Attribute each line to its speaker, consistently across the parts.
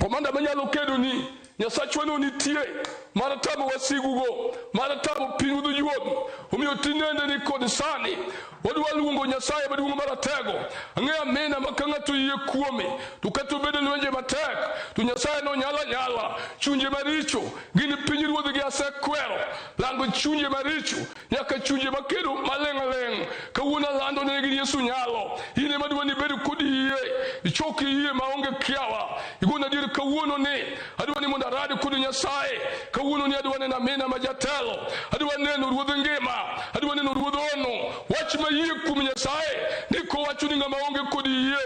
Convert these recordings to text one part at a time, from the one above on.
Speaker 1: Komanda manyalo kedo ni Nyasachwa no nitie mar tamo wasigugo, mar tamo piny juogi. Omiyo tinende ni kod sani wadwa luongo Nyasaye maduong' maratego. Ang'eyo amina ma ka ng'ato yie kuome to kata obedo lwenje matek to Nyasaye no nyalo anyala. Chunje maricho gin piny ruodhgi asekwero lango chunje maricho nyaka chunje makedo maling' aling'. Kawuono alando negi ni Yesu nyalo. In ema dwa ni ibed kod yie, ichok yie maonge kiawa. Igona adier kawuono ni adwa ni mondo arad kod Nyasaye. Kawuono ni adwa neno amina ma jatelo, adwa neno ruodh ngima, adwa neno ruodh ono. Wach ma yie kuom Nyasaye ndiko wacho ni ng'ama onge kod yie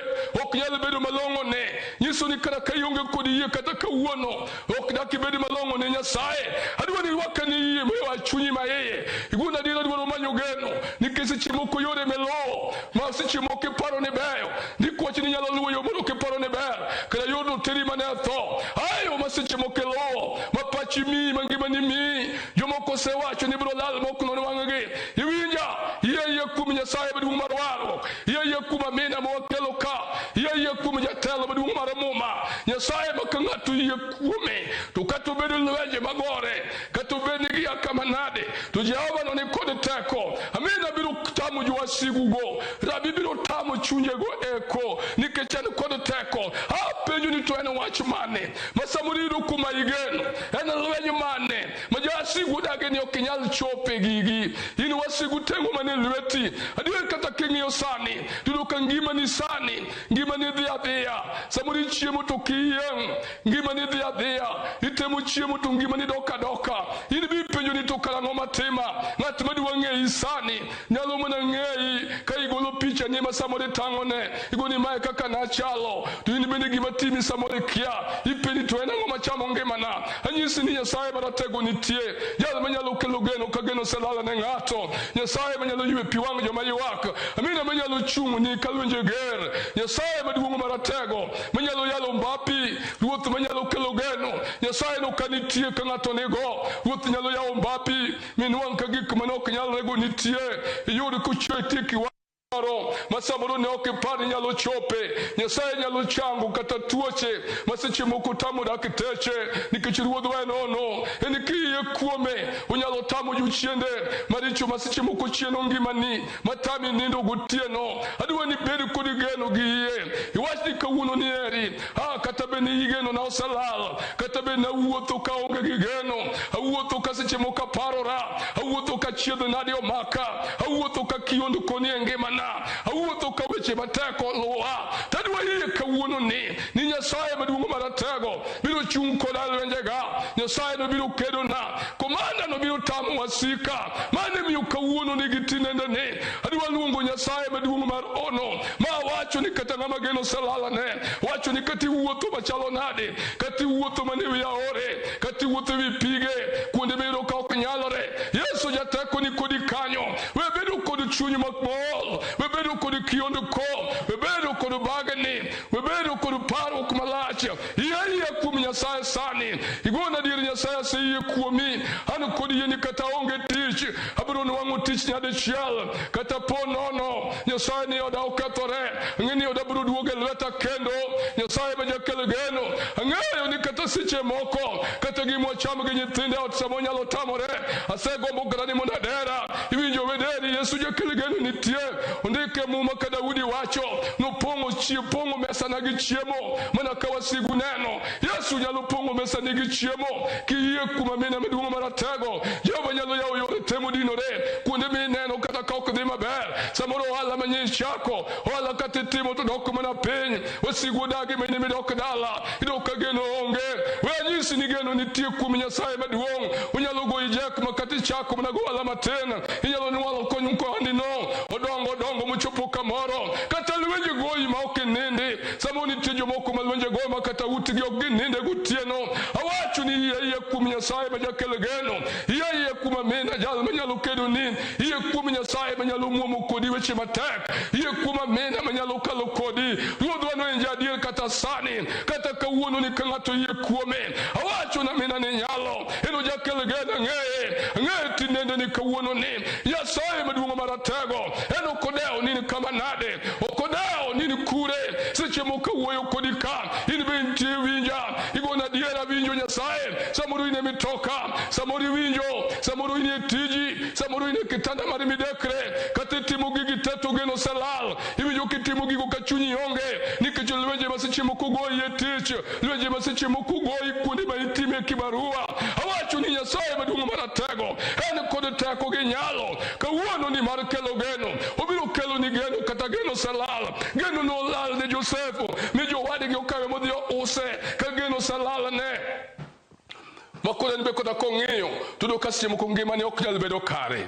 Speaker 1: ok nyal bedo malong'o ne. Nyiso ni kata ka ionge kod yie kata kawuono ok dak ibed malong'o ne Nyasaye. Adwa ni irwak ane yie moa chunyi ma iye. Igona adier adwaro manyo geno nikech seche moko yore meluwo ma seche moko iparo ni beyo, ndiko wacho ni nyalo luwo yo moro kiparo ni ber, kata yorno teri mana e tho. Ayo ma seche moko iluwo ma pachi miyi ma ngimani miyi, jomoko osewacho ni biro lal mok non wang'gi. Iwinja? Yie yie kuom Nyasaye maduong' mar warruok, yie yie kuom amina ma wakelo ka, yie yie kuom jatelo maduong' mar muma. Nyasaye ma ka ng'ato yie kuome to kata obedo lwenje magore, kata obed ni gia kama nade, to Jehova no ni kod teko. Amina biro tamo jowasigugo, rabi biro tamo chunjego eko nikech en kod teko. Apenjo ni to en wach mane ma samoro iyudo kuma igeno? En lweny mane ma jowasigu odagi ni ok inyal chope gigi? In wasigu teng'o mana e lweti. Adier kata king'iyo sani tiyudo ka ngimani sani, ngimani dhi adhiya. Samoro ichiemo to ok iyieng', ngimani dhi adhiya. Itemo chiemo to ngimani dok adoka. In bi ipenjo ni to karang'o matima? Ng'at madwa ng'eyi sani nyalo mana ng'eyi ka igolo pichani ma samoro itang'one, igo ni mae kaka nachalo, to in bende gima timi samoro ikia. Ipenji to en ang'o machamo ngimana? Anyisi ni Nyasaye maratego nitie, jal manyalo kelo geno ka geno oselal ne ng'ato, Nyasaye manyalo ywe pi wang' joma ywak, amina manyalo chung' ni ka lwenje ger, Nyasaye maduong' maratego manyalo yalo mbapi, ruoth manyalo kelo geno. Nyasaye no ka nitie ka ng'ato nigo, ruoth nyalo yawo mbapi minwang' ka gik mane ok nyalrego nitie, iyud kochwe kiwango moro ma samoro ne ok ipar ni nyalo chope. Nyasaye nyalo chango kata tuoche ma seche moko tamo dakteche nikech ruodhwa en ono. En kiyie kuome onyalo tamo jochiende maricho ma seche moko chieno ngimani matami nindo gotieno. Adwa ni bed kod geno gi yie. Iwach ni kawuono ni eri, kata bed ni geno na oselal, kata bed ni awuotho kaonge gi geno, awuotho ka seche moko aparora, awuotho ka chiedh nadi omaka, awuotho ka kiondko ni e ngimana, awuotho ka weche matek oluwa. Tadwa yie kawuono ni Nyasaye maduong' maratego biro chung' koda e lwenjega. Nyasaye no biro kedona, komanda no biro tamo wasika. Mano emiyo kawuono ni gi tinende ni adwa luongo Nyasaye maduong' mar ono ma awacho ni kata ng'ama geno oselalane, wacho ni kata iwuotho machalo nade, kata iwuotho mana ewi aore, kata iwuotho ewi pige, kuonde miyudo ka ok nyalore, Yesu jateko ni kodi kanyo. We bedo kod chuny mamool, we bedo kod kiondko, we bedo kod bagni, we bedo kod parruok malach. Yie yie kuom Nyasaye sani. Igona adier Nyasaye aseyie kuomi. An kod yie ni kata onge tich, abiro nwang'o tich nyadichiel. Kata po nono, Nyasaye ni oda okethore, ang'e ni oda biro duogo e lweta kendo. Nyasaye ma jakel geno. Ang'eyo ni kata seche moko, kata gima wachamo gi nyithindo e ot samoro nyalo tamore. Asegombo kata ni mondo adera. Iwinjo wederi, Yesu jakel geno nitie. Ondike muma ka Daudi wacho, nopong'o pong'o mesana gi chiemo mana ka wasigu neno. Yesu nyalo pong'o mesani gi chiemo kiyie kuom amina maduong' maratego. Jehova nyalo yawo yore te modinore kuonde mineno kata ka ok dhi maber. Samoro ohala manyien chako, ohala kata itimo to dok mana piny. Wasigu odagi mine midok dala, idok ka geno onge. We anyisi ni geno nitie kuom Nyasaye maduong'. Onyalo goyi jek ma kata ichako mana go ohala matin, inyalo nwang'o kony kohandi no odongo odongo mochopo kamoro. Kata lwenje goyi ma ok inindi. Samoro nitie jomoko ma lwenje goyo ma kata utgi ok gininde gotieno. Awacho ni yie yie kuom Nyasaye ma jakel geno. Yie yie kuom amina jal manyalo kedoni. Yie kuom Nyasaye manyalo muomo kodi weche matek. Yie kuom amina manyalo kalo kodi. Ruodhwa no en jaadier kata sani, kata kawuono ni ka ng'ato yie kuome. Awacho na amina ni nyalo. En ojakel geno ang'eye. Ang'eye tinende ni kawuono ni Nyasaye maduong' maratego. En ok odewo ni in kama nade, ok odewo ni in kure. Seche moko awuoyo kodi ka, in be intie winja. kanisa igona diera winjo Nyasaye. Samoro in e mitoka, samoro iwinjo, samoro in e tiji, samoro in e kitanda mar midekre, kata itimo gigi te to geno oselal. Iwinjo kitimo gigo ka chunyi onge, nikech lwenje ma seche moko goyi e tich, lwenje ma seche moko goyi kuonde ma itime kibarua. Awacho ni Nyasaye maduong' maratego en kod teko gi nyalo kawuono ni mar kelo geno. Obiro kelo ni geno kata geno oselal. Geno nolal ne Josefo mi jowadgi okawe modhi use ka geno oselal ne. Makoro en be koda kong'iyo to yudo ka seche moko ngimane ok nyal bedo kare.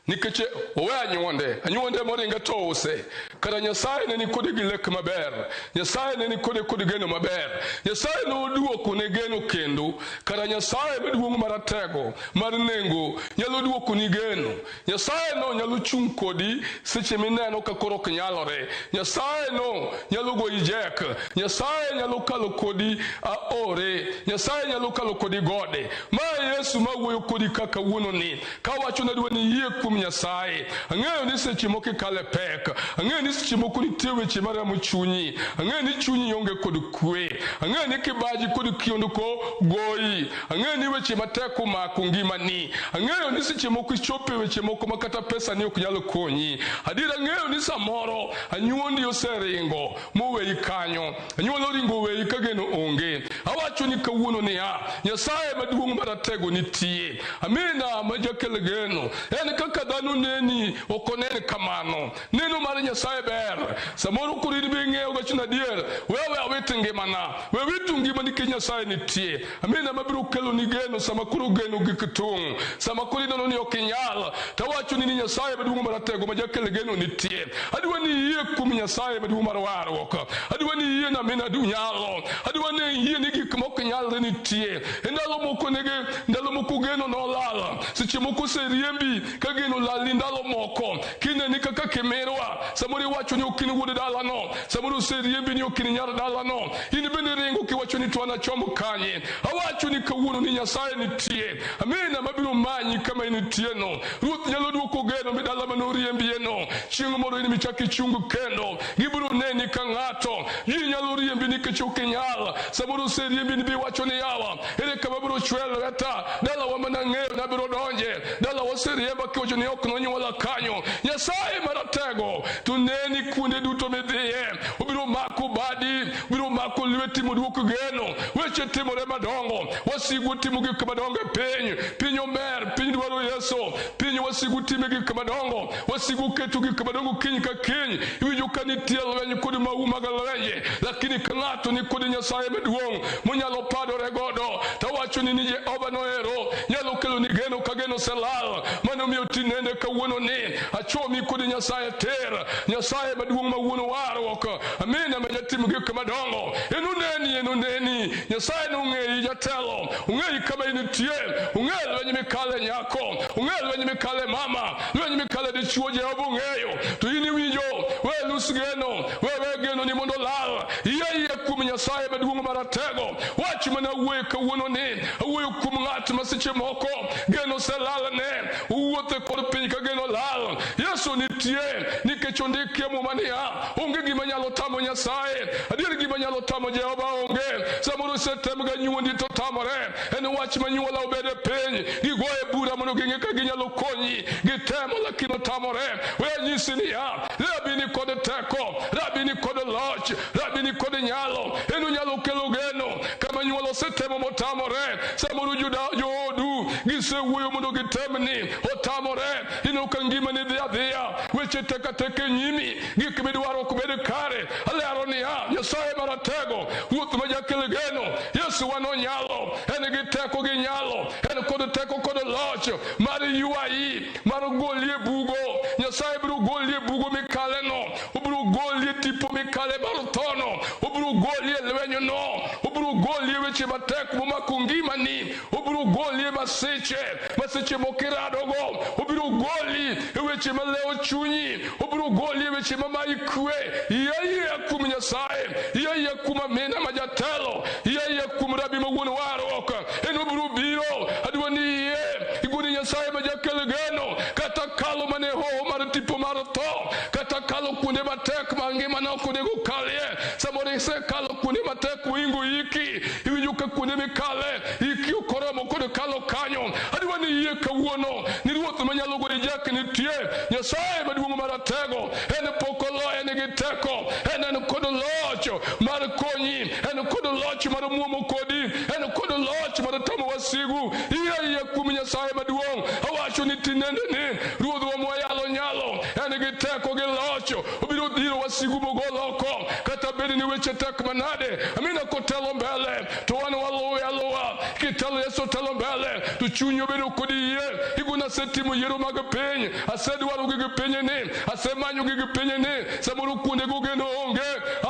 Speaker 1: Nikech owe anyuonde, anyuonde moringe to use. Kara Nyasaye ne nikode gi lek maber, Nyasaye ne nikode kod geno maber, Nyasaye noduoko ne geno kendo. Kara Nyasaye maduong' maratego mar nengo nyalo duoko ni geno. Nyasaye no nyalo chung' kodi seche mineno ka koro ok nyalore. Nyasaye no nyalo goyi jek. Nyasaye nyalo kalo kodi aore. Nyasaye nyalo kalo kodi gode. Ma Yesu ma wuoyo kodi kaka wuono ni. Kawacho na dwa ni yie kuom Nyasaye. Ang'eyo ni seche moko ikale pek. Ang'eyo ni seche moko nitie weche maremo chunyi. Ang'eyo ni chunyi onge kod kwe. Ang'eyo ni kibaji kod kiondko goyi. Ang'eyo ni weche matek omako ngimani. Ang'eyo ni seche moko ichopo e weche moko ma kata pesa ni ok nyal konyi. Adier ang'eyo ni samoro anyuondi oseringo moweyi kanyo. Anyuola oringo oweyi ka geno onge. Awacho ni kawuono niya, Nyasaye maduong' maratego nitie. Amina ma jakel geno. En kaka dhano neni ok onen kamano. Neno mar Nyasaye ber. Samoro koro in be ing'eyo gacho adier. We awit ngimana. We wit ngima nikech Nyasaye nitie. Amina mabiro kelo ni geno sama koro geno gik tung'. Sama koro ineno ni ok inyal. Tawacho ni Nyasaye maduong' maratego ma jakel geno nitie. Adwa ni iyie kuom Nyasaye maduong' mar warruok. Adwa ni iyie na amina du nyalo. Adwa ni iyie ni gik mok nyalre nitie. E ndalo moko nege, ndalo moko geno nolal. Seche moko oseriembi ka geno lalni ndalo moko. Kineni kaka kimirwa. Samoro iwacho ni ok in wuod dalano. Samoro oseriembi ni ok in nyar dalano. In bende ringo kiwacho ni to an achom kanye. Awacho ni kawuono ni Nyasaye nitie. Amina mabiro manyi kama intie no. Ruoth nyalo duoko geno mi dala manoriembie no. Chieng' moro in michak ichung kendo. Gibiro neni ka ng'ato. Ji nyalo riembi nikech ok inyal. Samoro oseriembi ni biwacho ni yawa. Ere kama biro chwe lweta. Dalawa mana ng'eyo nabiro donje. Dalawa oseriemba kiwacho ni ok nonyuola kanyo. Nyasaye maratego to neni kuonde duto midhiye. Obiro mako badi, obiro mako lweti moduok geno. Weche timore madongo. Wasigu timo gik madongo e piny. Piny omer, piny dwaro Yesu. Piny wasigu time gik madongo. Wasigu keto gik madongo kiny ka kiny. Iwinjo ka nitie lweny kod mahu mag lwenje. Lakini ka ng'ato ni kod Nyasaye maduong' monyalo padore godo, tawacho ni Jehova nohero nyalo kelo ni geno ka geno oselal. Mano miyo tinende kawuono ni achomi kod Nyasaye tir. Nyasaye maduong' ma wuon warruok. Amina ma jatimo gik madongo. Enoneni, enoneni. Nyasaye nong'eyi jatelo. Ong'eyi kama intie. Ong'eyo lweny mikale nyako. Ong'eyo lweny mikale mama. Lweny mikale dichuo Jehova ong'eyo. To in iwinjo, we lus geno. We geno ni mondo lal. Yie kuom Nyasaye maduong' maratego. Wach mana wuoyo kawuono ni awuoyo kuom ng'at ma seche moko geno oselal ne. Owuotho e kor piny ka geno lal. Yesu nitie nikech ondikie Muma niya, onge gima nyalo tamo Nyasaye. Adier gima nyalo tamo Jehova onge. Samoro osetem ga nyuondi to tamore. En wach ma nyuola obede piny. Gigoye bura mondo ging'e ka ginyalo konyi. Gitemo lakini otamore. We anyisi niya, rabi ni kod teko, rabi ni kod loch, rabi ni kod nyalo. En onyalo kelo geno kama nyuola osetemo motamore. Samoro joodu gisewuoyo mondo gitemni, otamore. Ineno ka ngimani dhi adhiya, weche tek ateka e nyimi, gik midwaro ok bed kare. Alero niya, Nyasaye maratego, ruoth ma jakel geno, Yesu wan onyalo, en gi teko gi nyalo, en kod teko kod loch mar ywayi, mar goli e bugo. Nyasaye biro goli e bugo mikaleno, obiro goli e tipo mikale mar thono, obiro goli e lwenyno, obiro goli e weche matek momako ngimani, obiro goli e masiche, masiche mokiradogo, obiro goli e weche malewo chunyi, obiro goli e weche mamayi kwe. Yie kuom Nyasaye, yie kuom amina ma jatelo, yie kuom rabi ma wuon warruok. En obiro biro, adwa ni yie igoni Nyasaye ma jakel geno, kata kalo mane hoho mar tipo mar tho, kata kalo kuonde matek ma ngimana ok onego kalie. Samoro isekalo kuonde matek mohingo iki. Iwinjo ka kuonde mikale iki ok oromo kod kalo kanyo. Adwa ni iyie kawuono ni Ruoth manyalo goyi jek nitie. Nyasaye maduong' maratego, en pok oloye, nigi teko, en kod loch mar konyi, en kod loch mar muomo kodi, en kod loch mar tamo wasigu. Iyie iyie kuom Nyasaye maduong'. Awacho ni tinende ni Ruodhwa mwayalo nyalo, en gi teko gi loch, obiro dhiro wasigu mogol oko, kata bed ni weche tek manade. Amina kotelo mbele to wan waluwe aluwa. Kitelo Yesu telo mbele to chunyi obedo kod yie. Iguna asetimo yiero mag piny, asedwaro gige piny ni, asemanyo gige piny ni, samoro kuondego geno onge.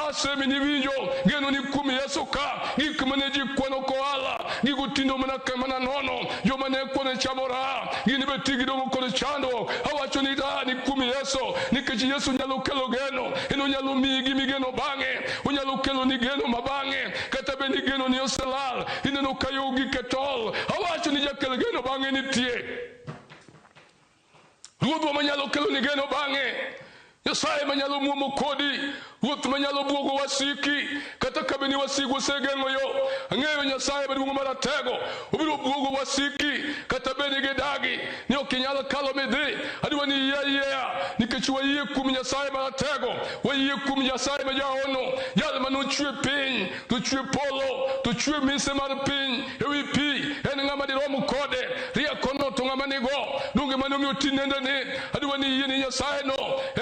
Speaker 1: Asemi ni winjo geno ni kuom Yesu ka gik mane ji kwano koala gigo tindo mana mana nono. Joma ne kwano chamo raha gin be ti gidong'o kod chandruok. Awacho ni raha ni kuom Yesu, nikech Yesu nyalo kelo geno, en onyalo miyi gimigeno bang'e, onyalo kelo ni geno ma bang'e, kata bed ni geno ni oselal, ineno ka yo ogik e tol. Awacho ni jakel geno bang'e nitie. Ruodhwa manyalo kelo ni geno bang'e, Nyasaye manyalo muomo kodi, Ruoth manyalo buogo wasiki, kata ka bed ni wasigu osegeng'o yo. Ang'eyo Nyasaye maduong' maratego, obiro buogo wasiki, kata bed ni gidagi ni ok inyal kalo midhi. Adwa ni iyie ayieya, nikech wayie kuom Nyasaye maratego, wayie kuom Nyasaye ma jahono, jal manochwe piny, to chwe polo, to chwe mise mar piny ewi pi. En ng'ama dirom kode? Riekono to ng'ama nigo? Donge mano omiyo tinende ni adwa ni iyie ni Nyasaye no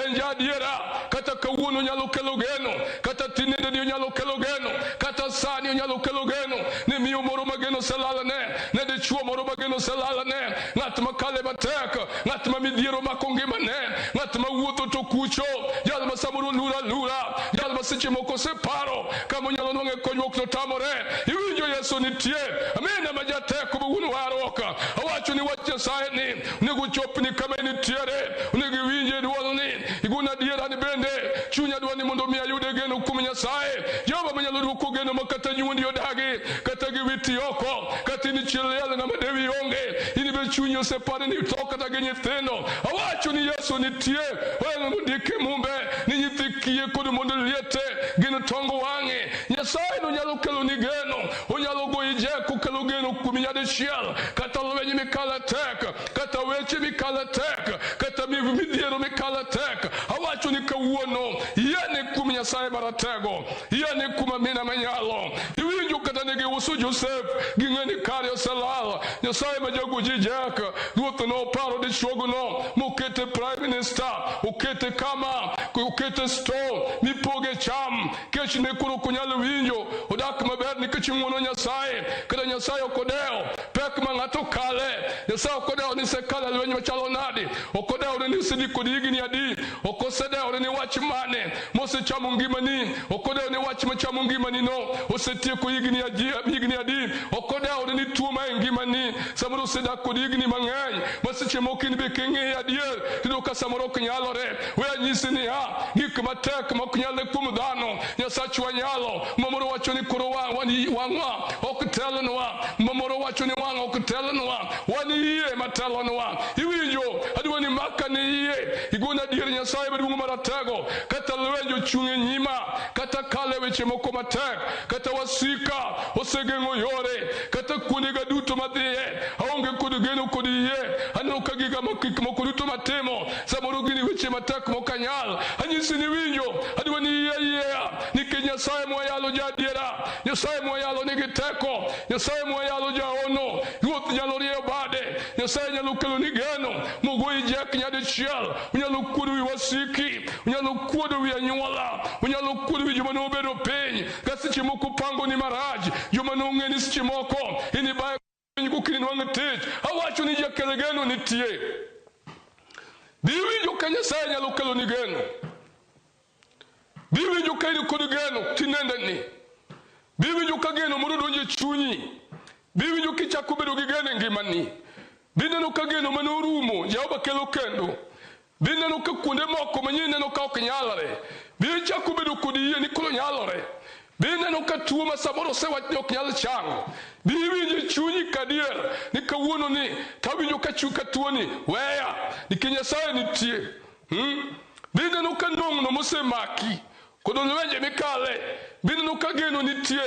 Speaker 1: en jaadiera. Kata kawuono onyalo kelo geno, kata tinende ni onyalo kelo geno, kata sani onyalo kelo geno ni miyo moro ma geno oselalne, ne dichuo moro ma geno oselalne, ng'at makale matek, ng'at ma midhiero mako ngimane, ng'at ma wuotho to kucho, jal ma samoro lura alura, jal ma seche moko oseparo kama onyalo nwang'e konyruok to tamore. Iwinjo Yesu nitie. Amina ma jateko ma wuon warruok. Awacho ni wach Nyasaye ni onego ochopni kama initiere, onego iwinje dwolni, igona adiera ni bende chunya dwa ni mondo mi ayude geno kuom Nyasaye. Jehova manyalo duoko geno ma kata nyuondi odagi, kata giwiti oko, kata in ichiel liel ng'ama dewi onge, in be chunyi osepari ni tho kata gi nyithindo. Awacho ni Yesu nitie. Oyango mondike Mumbe ni nyithi kiye kod mond liete gin tong wang'e. Nyasaye no nyalo kelo ni geno, onyalo goyi jek okelo geno kuomi nyadichiel, kata lweny mikale tek, kata weche mikale tek, kata midhiero mikale tek. Awacho ni kawuono yiene kuom Nyasaye maratego, yiene kuom amina manyalo. Iwinjo kata ne giuso Josef, ging'e ni kare oselal. Nyasaye ma jago ji jek, ruoth noparo dichuogno mokete prime minister, okete kama, okete store mipoge cham. Kech ne koro ok onyal winjo, odak maber nikech ng'wono Nyasaye. Kata Nyasaye ok odewo pek ma ng'ato kale. Nyasaye ok odewo ni isekalo e lweny machalo nadi, ok odewo ni isedhi kod higni adi, ok osedewo ni wach mane mosechamo ngimani, ok odewo ni wach machamo ngimani no osetieko higni adi, ok odewo ni tuo ma e ngimani samoro osedak kod higni mang'eny ma seche moko in be king'iyo adier tiyudo ka samoro ok nyalore. We anyisi niya, gik matek ma ok nyalre kuom dhano, Nyasachwa nyalo. Mamoro wacho ni koro wang'wa ok telnwa, mamoro wacho ni wang' ok telnwa, wan yie matelonwa. Iwinjo? Adwa ni maka ni yie, igona adier Nyasaye maduong' maratego, kata lwenj ochung' e nyima, kata kale weche moko matek, kata wasika osegeng'o yore, kata kuondega duto madhiye aonge kod geno kod yie. Aneno ka giga gik moko duto matimo samoro gin weche matek mok anyal. Anyisi ni winjo, adwa ni yie ayieya, nikech Nyasaye mwayalo jaadiera, Nyasaye mwayalo nigi teko, Nyasaye mwayalo jahono. Ruoth nyalo rieyo bade, Nyasaye nyalo kelo ni geno mogoyi jek nyadichiel. Onyalo kuodo wi wasiki, onyalo kuodo wi anyuola, onyalo kuodo wi joma nobedo piny ka seche moko pango ni marach, joma nong'e ni seche moko inibaye piny kokini nwang' tich. Awacho ni jakel geno nitie. Bi winjo ka Nyasaye nyalo kelo ni geno. Bi winjo ka in kod geno tinende ni. Bi winjo ka geno moro donjo e chunyi. Bi winjo kichako bedo gi geno e ngimani. Bi neno ka geno mane orumo Jehova kelo kendo. Bi neno ka kuonde moko ma neno ka ok nyalre, bi chako bedo kod yie ni koro nyalore. Bi neno ka tuo ma samoro osewach ni ok nyal chango, bi iwinjo e chunyi kadier ni kawuono ni tawinjo ka ka tuoni weya nikech Nyasaye nitie. Bi neno ka nong'no mosemaki. Kod lwenje mikale, bineno ka geno nitie,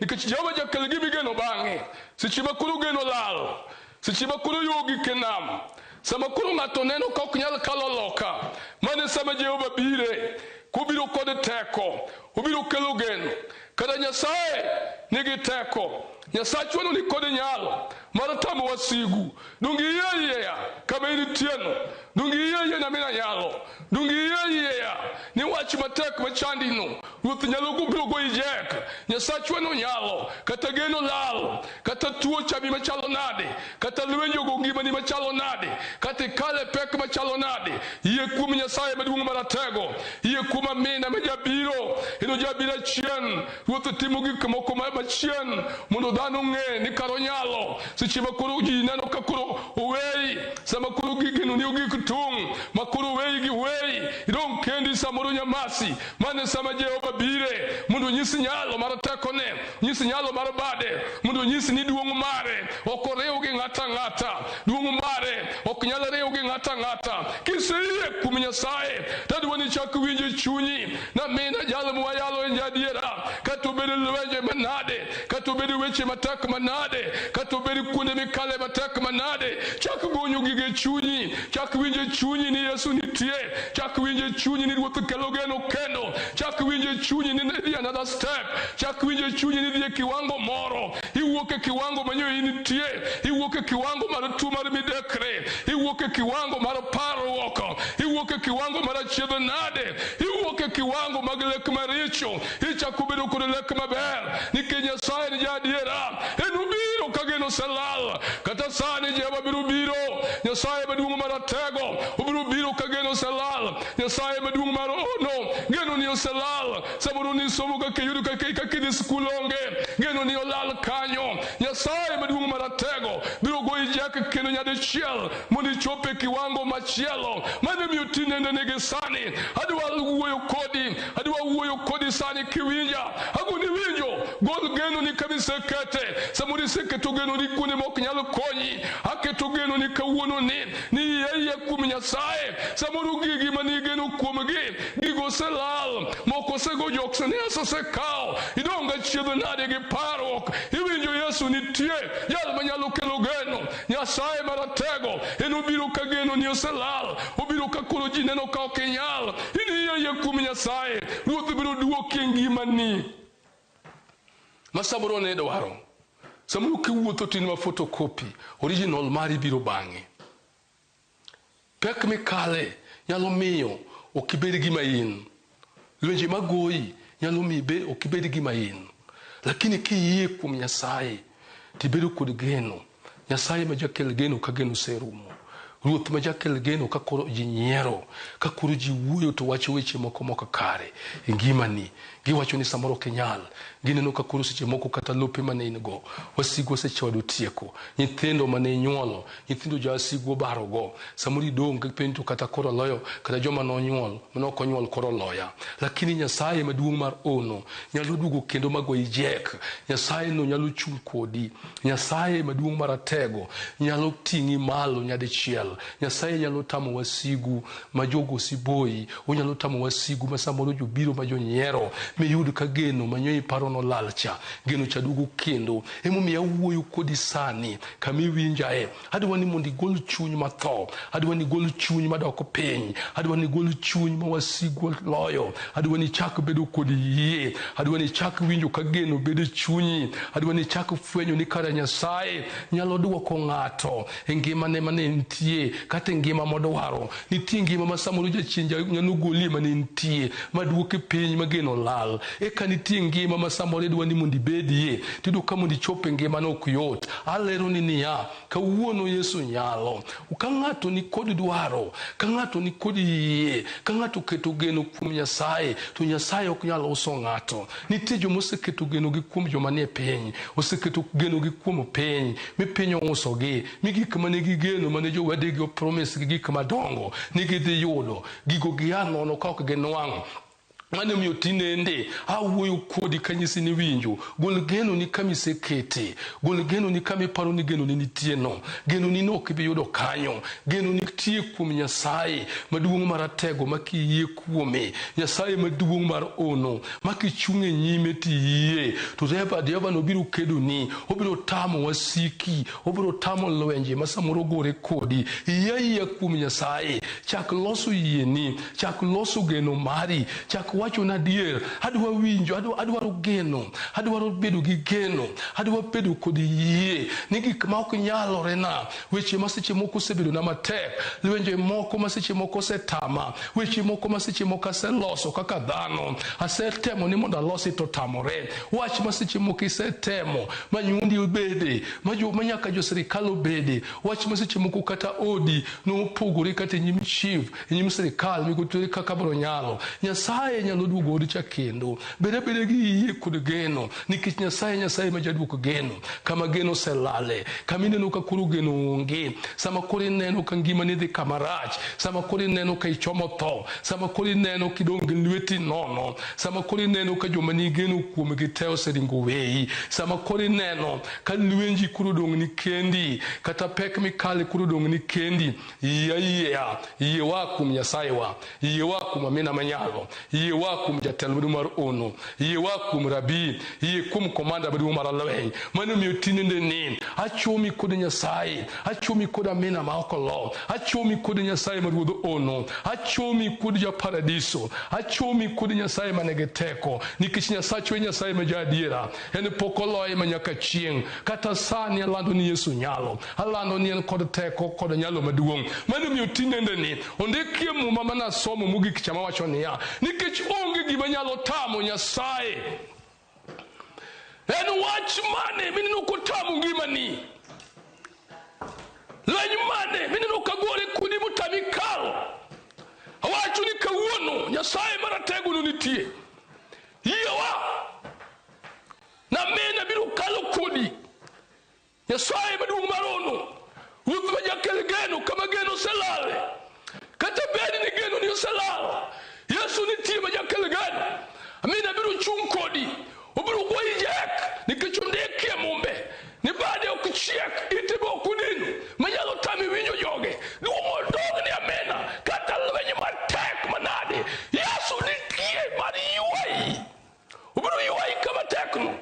Speaker 1: nikech Jehova jakel gimigeno bang'e. Seche ma koro geno lal, seche ma koro yo ogik e nam, sama koro ng'ato neno ka ok nyal kalo loka, mano e sama Jehova bire, kobiro kod teko, obiro kelo geno. Kata Nyasaye nigi teko, Nyasachwa no nikod nyalo mar tamo wasigu. Donge iyie yieya kama intieno? Donge iyie yie na mina nyalo? Donge iyie yieya ni wach matek machandino Ruoth nyalo biro goyi jek? Nyasachwa no nyalo. Kata geno lal, kata tuo chami machalo nade, kata lwenj ogo ngimani machalo nade, kata ikale pek machalo nade, yie kuom Nyasaye maduong' maratego, yie kuom amina ma jabiro, eno jabiro achien. Ruoth timo gik moko machien mondo dhano ong'e ni kar onyalo. Seche ma koro ji neno ka koro oweyi, sama koro gigeno ni ogik tung' ma koro oweyi gi weyi, idong' kendi samoro nyamasi. Mano e sama Jehova bire mondo onyis nyalo mar tekone, onyis nyalo mar bade, mondo onyis ni duong' mare ok oriw gi ng'ato ang'ata. Duong' mare ok nyal riw gi ng'ato ang'ata. Kiseyie kuom Nyasaye, tadwa ni chak winjo e chunyi na mina jal mwayalo en jaadiera. Kata obed lwenje manade, kata obed weche matek manade, kata obed kuonde mikale matek manade, chak gonyo gigo e chunyi, chak winjo e chunyi ni Yesu nitie, chak winjo e chunyi ni Ruoth kelo geno kendo, chak winjo e chunyi ni idhi another step, chak winjo e chunyi ni idhi e kiwango moro, iwuok e kiwango manyo intie, iwuok e kiwango mar tuo mar midekre, iwuok e kiwango mar parruok, iwuok e kiwango mar achiedh nade, iwuok e kiwango mag lek maricho, ichako bedo kod lek maber, nikech Nyasaye ni jaadiera. En obiro ka geno oselal, kata sani Jehova biro biro, Nyasaye maduong' maratego obiro biro ka geno oselal. Nyasaye maduong' mar ono, geno ni oselal. Samoro ni somo kaka iyudo kaka idhi skul onge, geno ni olal kanyo. Nyasaye maduong' maratego biro goyi jek kendo nyadichiel mondo ichop e kiwango machielo. Mano emiyo tinende nigi sani adwa wuoyo kodi, adwa wuoyo kodi sani kiwinja. Agoni winjo, gol geno ni kama isekete. Samoro iseketo geno ni kuonde ma ok nyal konyi. Aketo geno ni kawuono ni yie yie kuom Nyasaye. Samoro gigi mane igeno kuomgi, gigo oselal, moko osego jok Yesu osekawo. Idong' achiedh nade gi parruok. Iwinjo Yesu nitie, jal manyalo kelo geno. Nyasaye maratego, en obiro ka geno ni oselal, obiro ka koro ji neno ka ok inyal. In iyie yie kuom Nyasaye, Ruoth biro duoki e ngimani ma samoro ne dwaro. Samoro kiwuotho to in ma photocopy, original mari biro bang'e. Pek mikale nyalo miyo ok ibed gima in. Lwenje magoyi nyalo miyo ok ibed gima in. Lakini kiyie kuom Nyasaye, tibedo kod geno. Nyasaye ma jakel geno ka geno oserumo. Ruoth ma jakel geno ka koro ji nyiero, ka koro ji wuoyo to wacho weche moko mok kare e ngimani. Giwacho ni samoro ok inyal. Gineno ka koro seche moko kata lope mane in go, wasigu osechwado tieko. Nyithindo mane inyuolo, nyithindo jowasigu obarogo. Samoro idong' kipenjo to kata koro loyo, kata joma nonyuol, mane ok onyuol koro loya. Lakini Nyasaye maduong' mar ono nyalo duogo kendo magoyi jek. Nyasaye no nyalo chung' kodi. Nyasaye maduong' maratego nyalo ting'i malo nyadichiel. Nyasaye nyalo tamo wasigu ma jogo siboyi. Onyalo tamo wasigu ma samoro jobiro ma jonyiero, miyud ka geno manyo iparo nolal cha, geno cha duogo kendo. Emomiyo awuoyo kodi sani kama iwinjae. Adwa ni mondo igol chuny matho, adwa ni igol chuny madok piny, adwa ni igol chuny ma wasigu loyo, adwa ni ichak bedo kod yie, adwa ni ichak winjo ka geno bedo e chunyi, adwa ni ichak fwenyo ni kara Nyasaye nyalo duoko ng'ato e ngimane mane nitie, kata e ngima modwaro. Nitie ngima ma samoro jachien nyalo golie mane nitie, maduoke piny ma geno lal. Eka nitie ngima ma samoro idwa ni mondo ibedie, tiyudo ka mondo ichop e ngimano ok yot. Alero ni niya, kawuono Yesu nyalo. Ka ng'ato ni kod dwaro, ka ng'ato ni kod yie, ka ng'ato oketo geno kuom Nyasaye, to Nyasaye ok nyal uso ng'ato. Nitie joma oseketo genogi kuom joma nie piny, oseketo genogi kuom piny, mi piny ousogi, mi gik mane gigeno mane jowedegi opromise gi gik madongo ni gidhi yudo, gigo gia nono ka ok ginwang'o. Mano omiyo tinende awuoyo kodi kanyisi ni winjo gol geno ni kama isekete, gol geno ni kama iparo ni geno ni nitie no, geno ni no ok ibi yudo kanyo. Geno nitie kuom Nyasaye maduong' maratego ma kiyie kuome, Nyasaye maduong' mar ono ma kichung' e nyime tiyie to Jehova no biro kedoni, obiro tamo wasiki, obiro tamo lwenje ma samoro gore kodi. Yie ayieya kuom Nyasaye, chak loso yieni, chak loso geno mari, chak wacho na adier, adwa winjo, adwaro geno, adwaro bedo gi geno, adwa bedo kod yie ni gik ma ok nyalore na, weche ma seche moko osebedo na matek, lwenje moko ma seche moko osetama, weche moko ma seche moko aseloso kaka dhano, asetemo ni mondo alosi to tamore, wach ma seche moko isetemo ma nyuondi obede, ma nyaka jo sirikal obede, wach ma seche moko kata odi nopogore kata e nyim chief, e nyim sirikal migotere kaka bro nyalo. Nyasaye nyalo duogo odi cha kendo. Bed abeda gi yie kod geno, nikech Nyasaye Nyasaye ma jaduok geno. Kama geno oselale, kama ineno ka koro geno onge, sama koro ineno ka ngimani dhi kama rach, sama koro ineno ka ichomo tho, sama koro ineno kidong' gi lweti nono, sama koro ineno ka joma nigeno kuomgi te oseringo weyi, sama koro ineno ka lwenji koro odong' ni kendi, kata pek mikale koro odong' ni kendi, yie ayieya, yie wa kuom Nyasaye wa, yie wa kuom Amina Manyalo, yie wa kuom jatelo maduong' mar ono, yie wa kuom Rabi, yie kuom komanda maduong' mar lweny. Mano omiyo tinende ni achomi kod Nyasaye, achomi kod Amina ma ok olo, achomi kod Nyasaye ma ruodh ono, achomi kod japaradiso, achomi kod Nyasaye manigi teko, nikech Nyasachwa e Nyasaye ma jaadiera, en pok oloye ma nyaka chieng'. Kata sani alando ni Yesu nyalo, alando ni en kod teko kod nyalo maduong'. Mano omiyo tinende ni ondikie Muma manasomo mogik cha mawacho niya, nikech onge gima nyalo tamo Nyasaye. En wach mane mineno kotamo ngimani? Lweny mane mineno kagore kodi motami kalo? Awacho ni kawuono Nyasaye maratego no nitie. Yiewa namena biro kalo kodi. Nyasaye maduong' mar ono, ruoth ma jakel geno kama geno oselale. Kata bed ni geno ni oselal, Yesu nitie ma jakel geno. Amina biro chung' kodi, obiro goyi jek nikech ondikie Mumbe ni bade ok chiek, ite be ok odino manyalo tami winjo joge. Duong' odog ni amena, kata lweny matek manade, Yesu nitie mar ywayi. Obiro ywayi kama tekno.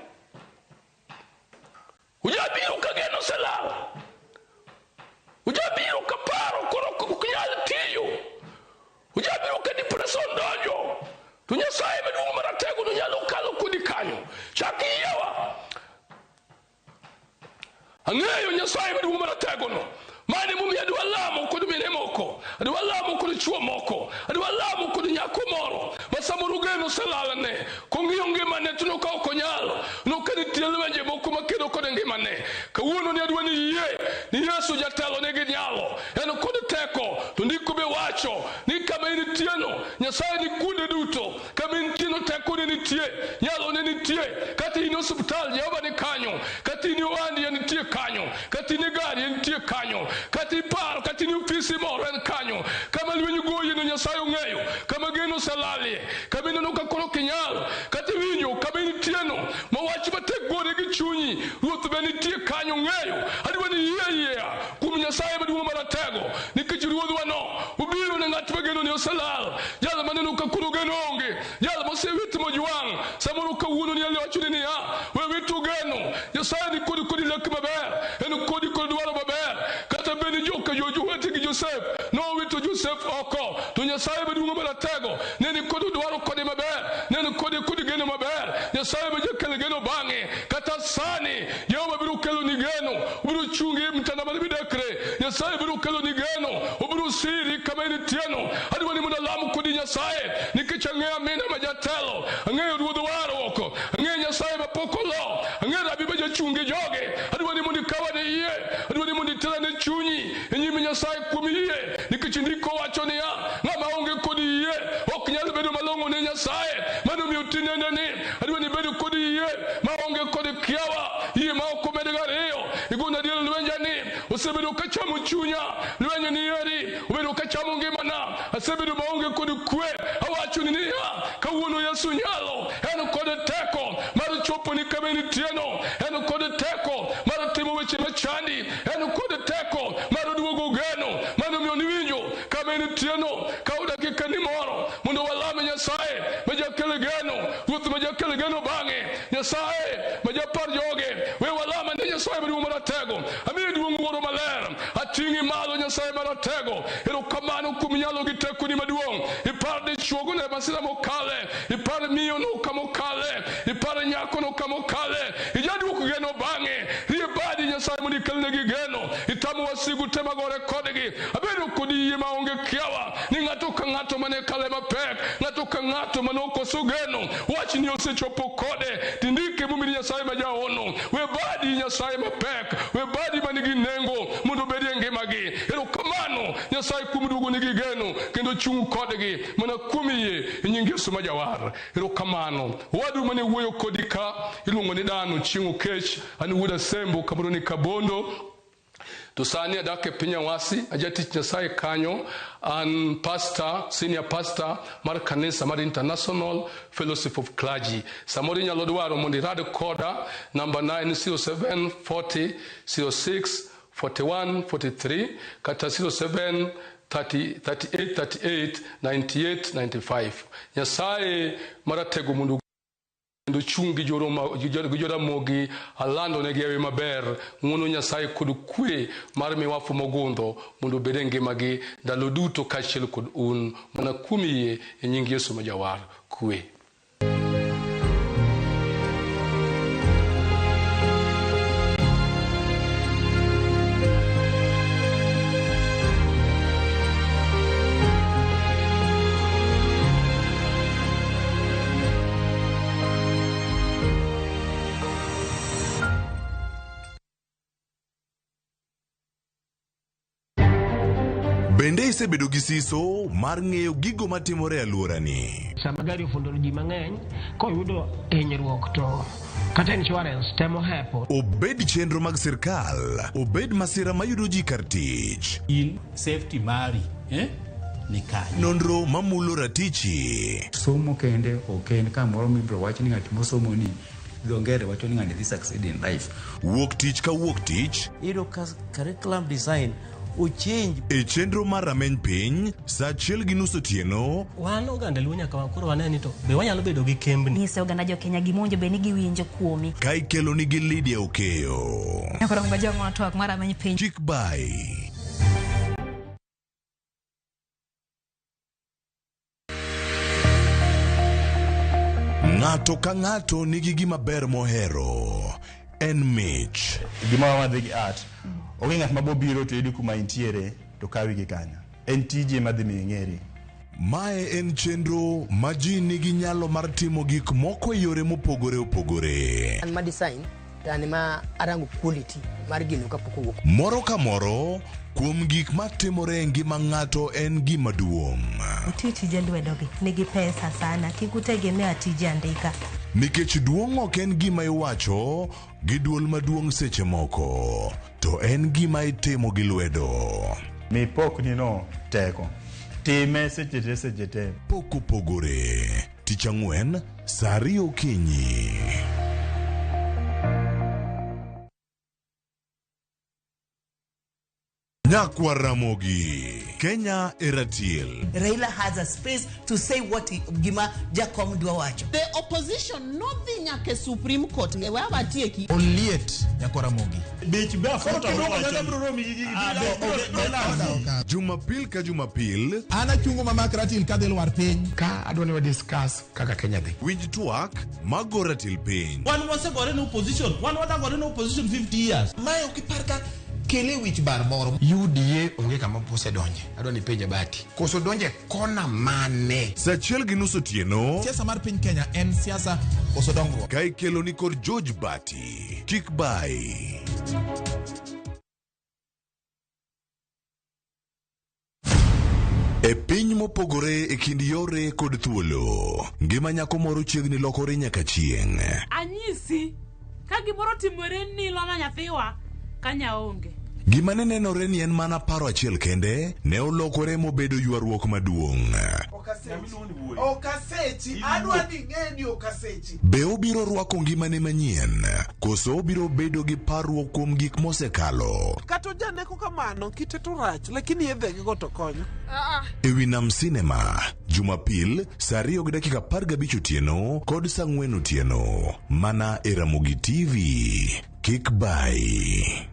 Speaker 1: Ujabiro ka geno oselal, ujabiro ka paro koro ok nyal tiyo, ujabiro ka depression donjo, to Nyasaye maduong' maratego no nyalo kalo kodi kanyo. Chak yiewa. Ang'eyo Nyasaye maduong' maratego no. Mane momiyo adwa lamo kod mine moko, adwa lamo kod chuo moko, adwa lamo kod nyako moro ma samoro geno oselalne, kong'iyo ngimane to noka ok onyal, noka nitie lwenje moko makedo kod ngimane. Kawuono ni adwa ni yie ni Yesu jatelo nigi nyalo, en kod teko, to ndiko be wacho ni kama intieno Nyasaye ni kuonde duto. Kama intieno teko ne nitie, nyalo ne nitie. Kata in e osiptal Jehova ni kanyo, kata in e ohandi en nitie kanyo, kata in e gari en nitie kanyo, kata iparo, kata in e ofisi moro en kanyo. Kama lweny goyi no Nyasaye ong'eyo, kama geno oselalie, kama ineno ka koro ok inyal, kata iwinjo kama intieno ma wach matek gore gi chunyi, Ruoth be nitie kanyo ong'eyo. Adwa ni yie yiea kuom Nyasaye maduong' maratego, nikech ruodhwa no obiro ne ng'at ma geno ni oselal, jal maneno ka koro geno onge, jal mosewit mojwang'. Samoro kawuono ni wacho ni niya, we wito geno, Nyasaye ni kodi kodi lek maber, en kodi kod dwaro maber. Kata bed ni joka Jowete gi Josef nowito Josef oko, to Nyasaye maduong' maratego ne ni kod dwaro kode maber, ne ni kode kod geno maber. Nyasaye ma jakel geno bang'e, kata sani Jehova biro kelo ni geno, obiro chungi e mtanda mar midekre. Nyasaye biro kelo ni geno, obiro siri kama intieno. Adwa ni mondo alam kodi Nyasaye, nikech ang'eyo amina ma jatelo, ang'eyo ruodh warruok, ang'eyo Nyasaye ma pok olo, ang'eyo rabi ma jachung' gi joge. Adwa ni mondo ikawa ne yie, adwa ni mondo itela ne chunyi e nyim Nyasaye kuom yie, nikech ndiko wacho niya, ng'ama onge kod yie ok nyal bedo malong'o ne Nyasaye. Mano omiyo tinende ni adwa ni ibed kod yie ma onge kod kiawa, yie ma ok omed gariyo. Igona adier lwenja ni osebedo ka chamo chunya, lweny ni eri obedo ka chamo ngimana, asebedo maonge kod kwe. Awacho ni niya, kawuono intieno en kod teko mar timo weche machandi, en kod teko mar duogo geno. Mano omiyo niwinjo kama intieno, kaw dakika ni moro mondo walame Nyasaye ma jakel geno, Ruoth ma jakel geno bang'e, Nyasaye ma japar joge. We walame ne Nyasaye maduong' maratego. Amiyi duong' Wuoro maler, ating'i malo Nyasaye maratego. Erokamano kuom nyalo gi tekoni maduong'. Ipar dichuogo ne masira mokale, ipar miyono kamokale, ipar nyakono kamokale. Ijaduok geno bang'e, rie badi Nyasaye mondo ikelnegi geno. Itamo wasigu te magore kodgi. Abedo kod yie maonge kiawa ni ng'ato ka ng'ato mane kale mapek, ng'ato ka ng'ato mane okoso geno, wachni osechopo kode. Tindike mumini Nyasaye ma jahono. We badi Nyasaye mapek, we badi manigi nengo mondo obed e ngimagi. Erokamano Nyasaye kuom duogonigi geno kendo chung' kodgi mana kuom yie e nying Yesu ma jawar. Erokamano. Owadu mane wuoyo kodi ka iluongo ni Dano Chieng' Okech, an wuod Asembo kamoro ni Kabondo. To sani adak e piny Awasi, ajatich Nyasaye kanyo, an pastor, senior pastor mar kanisa mar International Fellowship of Clergy. Samoro inyalo dwaro mondo irad koda, namba na en 07 40 06 41 43 kata 07 30 38 38 98 95. Nyasaye maratego mondo kendo chung' gi joramogi alando negi ewi maber ng'uono Nyasaye kod kwe mar miwafu mogundho mondo obed e ngimagi ndalo duto kaachiel kod un mana kuom yie e nying Yesu ma Jawar. Kwe.
Speaker 2: Bende isebedo gi siso mar ng'eyo gigo matimore e alworani?
Speaker 3: Sama gari ofundo ji mang'eny, koyudo hinyruok to kata insurance temo hepo.
Speaker 2: Obed chenro mag sirkal, obed masira mayudo ji kar tich.
Speaker 4: In safety mari eh? Ni kanye?
Speaker 2: Nonro mamulo ratichi.
Speaker 5: Somo kende ok en kamoro mibiro wach ni ng'at mosomo ni dho ngere wacho ni ng'ani dhi succeed in life.
Speaker 2: Wuok tich ka wuok tich.
Speaker 6: Iyudo ka curriculum design ochange.
Speaker 2: E chenro mar rameny piny, saa achiel gi nus otieno.
Speaker 7: Wan oganda Luo nyaka koro wane ni to be wanyalo bedo gi kembni.
Speaker 8: Nyise oganda jo Kenya gima owinjo bed ni giwinjo kuomi.
Speaker 2: Ka ikelo nigi Lydia Okeyo.
Speaker 8: Nyakoro ngojong'o twak mar rameny piny.
Speaker 2: Chik bai. Ng'ato ka ng'ato nigi gima ber mohero. En mich.
Speaker 9: Gimoro madhi gi art. Onge ng'at ma bobiro to yudi kuma intiere to kawi gi kanyo. En tiji ema dhi miyo ing'eri.
Speaker 2: Mae en chenro ma ji nigi nyalo mar timo gik moko e yore mopogore opogore.
Speaker 10: An ma design to an ema arango quality mar gino kapok owuok.
Speaker 2: Moro ka moro kuom gik matimore e ngima ng'ato en gima duong'.
Speaker 11: Uti tije lwedogi nigi pesa sana, kik utegemea tije andika.
Speaker 2: Nikech duong' ok en gima iwacho gi duol maduong' seche moko, to en gima itimo gi lwedo.
Speaker 9: Mi pokni no teko. Time seche te seche te.
Speaker 2: Pok opogore. Tich ang'wen, saa ariyo okinyi. Nyakwar Ramogi, Kenya e ratil.
Speaker 12: Raila has a space to say what he, gima Jakom dwa wacho.
Speaker 13: The opposition nodhi nyaka e Supreme Court. We watieki.
Speaker 14: Oliet nyakwar Ramogi.
Speaker 9: Bech be afota wacho.
Speaker 2: Jumapil ka Jumapil.
Speaker 14: An achungo mamak ratil kadhi lwar piny.
Speaker 15: Ka adwa ni wa discuss kaka Kenya dhi.
Speaker 2: Winj twak mago ratil piny.
Speaker 4: Wan wasegore ne opposition. Wan wadagore ne opposition 50 years.
Speaker 14: Mae ok ipar ka kele wich bar moro.
Speaker 15: UDA onge kama osedonje. Adwa ni penja Bati. Koso donje kona mane?
Speaker 2: Saa achiel gi nus otieno.
Speaker 14: Siasa mar piny Kenya en siasa koso dongruok.
Speaker 2: Ka ikelo ni kod George Bati. Kik bai. E piny mopogore e kind yore kod thuolo, ngima nyako moro chiegni lokore nyaka chieng'.
Speaker 16: Anyisi, ka gimoro timore ni Lona nyathiwa, kanya onge.
Speaker 2: Gima ne nenore ni en mana paro achiel kende, ne olokore mobedo ywaruok maduong'.
Speaker 17: asechi. Ok asechi. Adwa ni ing'e ni ok asechi.
Speaker 2: Be obiro rwako ngimane manyien koso obiro bedo gi parruok kuom gik mosekalo?
Speaker 17: Kata ojaneko kamano, kite to rach, lakini yedhegi go to konyo.
Speaker 2: Ewi Nam Cinema, Jumapil saa 2:15 otieno kod saa 4 otieno, mana e Ramogi TV. Kik bai.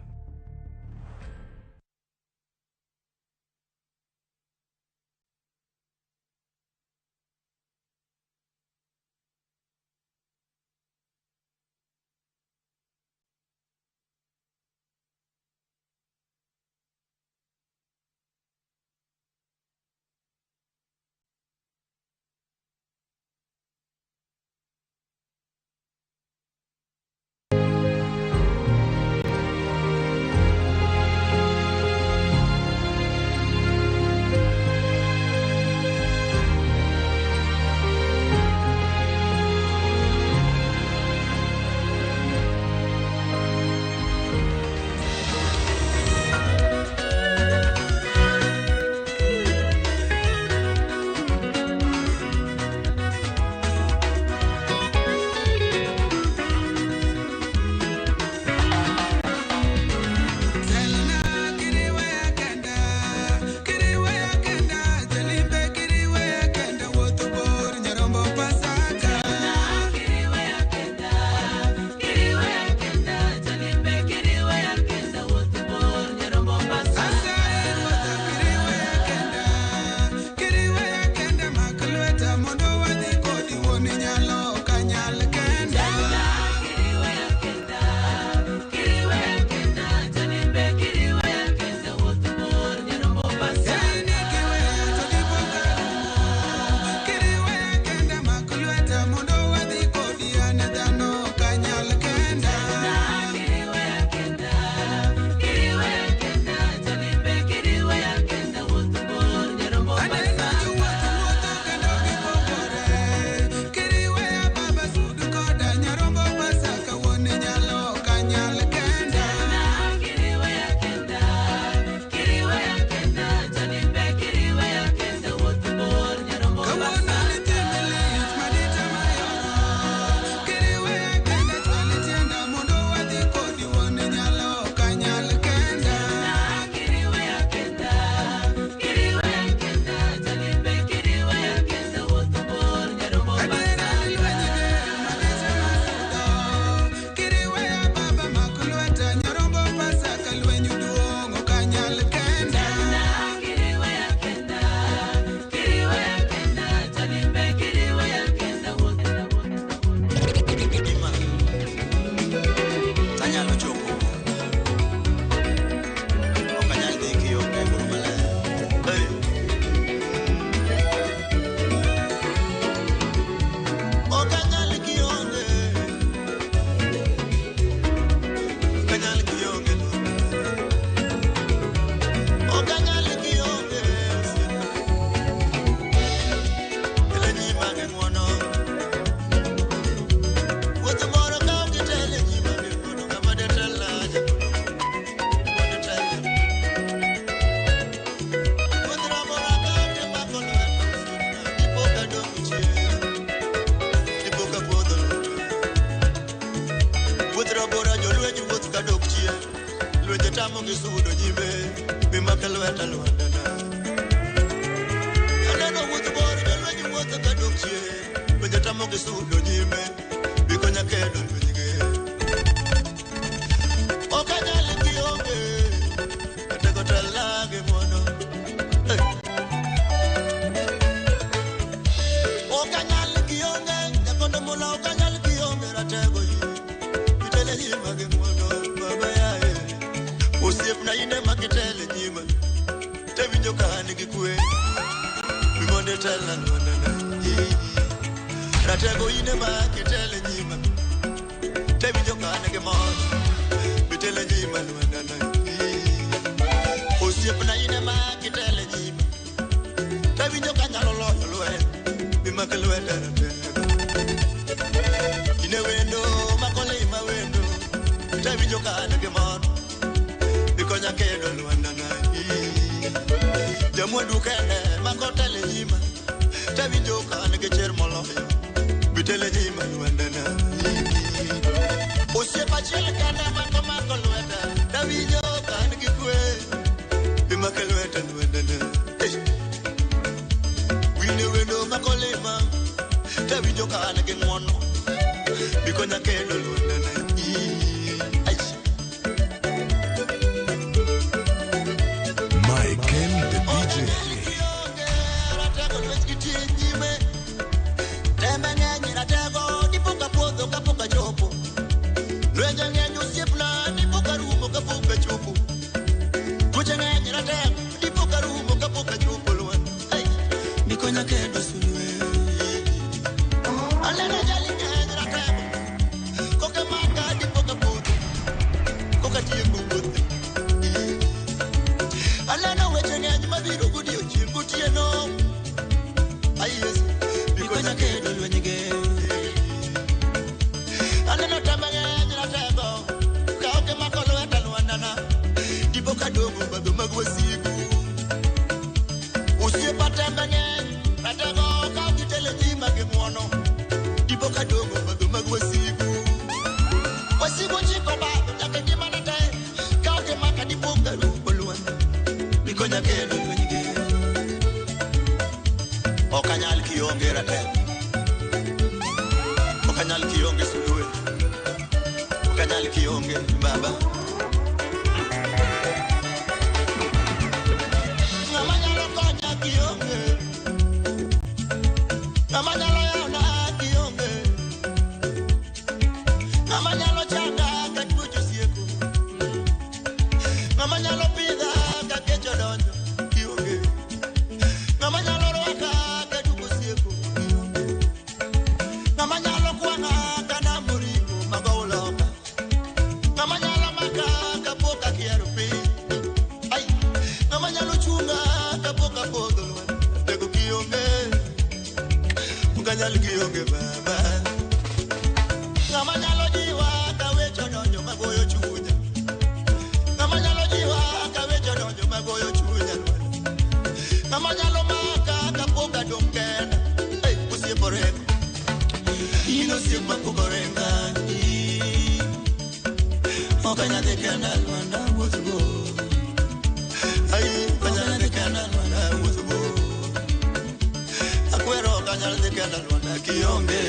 Speaker 18: Anyalo chopo ok anyal dhi kionge goro maler. Hey. Ok anyal kionge, ok anyal kionge, ok anyal kionge. Ele nyima gi ng'uono. Wuoth moro ka ok itel e nyima gi ng'uono, ng'ama detelna jakono, detelna. Wuoth ramora ka ok imako lweta osiepna, dipo ka dong' chien, dipo ka podho lweta. Wuoth rabora jolweny wuoth ka dok chien, lwenje tamogi sudo nyime, mimake lweta lwandana. Aneno wuoth bor jolweny wuotho ka dok chien, lwenje tamogi sudo nyime, bikonya kedo lwenygi. Ok anyal kionge, atego telna gi ng'uono. Hey. Ok anyal kionge, nyakondo mula ok anyal kionge ratego yi. Itele nyima gi ng'uono, baba yaye. Osiepna in ema kitele nyima, tewinjo ka an gi kwe. Mimondo itelna lwandana. Ratego in ema kitele nyima, tewinjo ka an gi mor. Bitele nyima lwandana. Osiepna in ema kitele nyima, tewinjo ka anyalo loyo lweny. Mimako lweta ratego. Ine wendo makolima wendo, tewinjo ka an gi mor. Bikonya kedo lwandana. Jamwandu kende makotele nyima, Tawinjo ka an gi chir moloyo. Bitele nyima lwendena. Osiep achiel kende ma komako lweta. Tawinjo ka an gi kwe. Imako lweta lwendena. Wine wendo makolima. Tawinjo ka an gi ng'wono. Bikonya kendo lwendena.
Speaker 2: Michael the DJ.
Speaker 18: Tembe ng'eny ratego dipo ka podho kapok achopo. Lwenje ng'eny osiepna dipo ka rumo kapok achopo. Tuoche ng'eny ratego dipo ka rumo kapok achopo lwanda. Ai, bikonya kendo sulwe. Aneno jali ng'eny ratego koke maka dipo ka podho. Koka tieko wuothe. Aneno weche ng'eny mabiro godiochieng' gotieno. Ai Yesu, bikonya kendo lwenyge. Aneno tembe ng'eny ratego ka ok imako lweta lwandana. Dipo ka dong'o obadho mag wasigu. Osiepa tembe ng'eny ratego ka ok itelo nyima gi ng'wono. Dipo ka dong'o obadho mag wasigu. Wasigu chiko obadho nyaka ngimana te. Ka ok imaka dipo ka rumo lwanda. Bikonya kendo lwenyge. Ok anyal kionge ratego. Ok anyal kionge sulwe. Ok anyal kionge baba. Ng'ama nyalo konya kionge. Ng'ama nyalo yawna kionge. Ng'ama nyalo changa ka tuoche osieko. Ng'ama nyalo pidha ka kech odonjo kionge. Ng'ama nyalo rwaka ka dugo osieko kionge. Ng'ama nyalo kwang'a ka nam oringo magow loka. Ng'ama nyalo maka kapok akiero piny. Ai, ng'ama nyalo chunga kapok apodho lwanda. Tego kionge. Ok anyal kionge baba. Ng'ama nyalo jiwa ka weche odonjo magoyo chunya. Ng'ama nyalo jiwa ka weche odonjo magoyo chunya lwanda. Ng'ama nyalo maka kapok adong' kenda. Ei, osiep orengo. In osiep mapok orenga. Ok anyal dhi kenda lwanda wuoth bor. Ai, ok anyal dhi kenda lwanda wuoth bor. Akwero ok anyal dhi kenda lwanda kionge.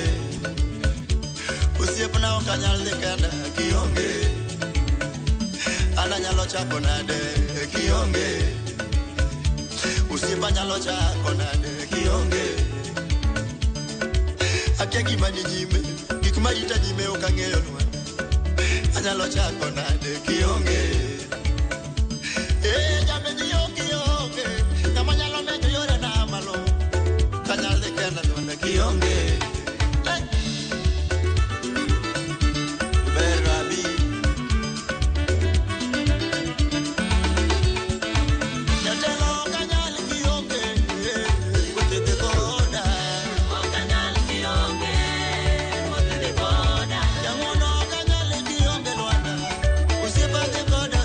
Speaker 18: Osiepna ok anyal dhi kenda kionge. An anyalo chako nade kionge. Osiepa nyalo chako nade kionge. Akia gima ni nyime, gik marita nyime ok ang'eyo lwanda. Anyalo chako nade kionge. Eh, jamenyi ok kionge. Ng'ama nyalo menyo yorena malo. Ok anyal dhi kenda lwanda kionge. Eh. Ber rabi. Jatelo ok anyal kionge. Wuoth dhi koda.
Speaker 16: Ok anyal kionge, wuoth dhi koda.
Speaker 18: Jang'wono ok anyal kionge lwanda. Osiepa dhi koda.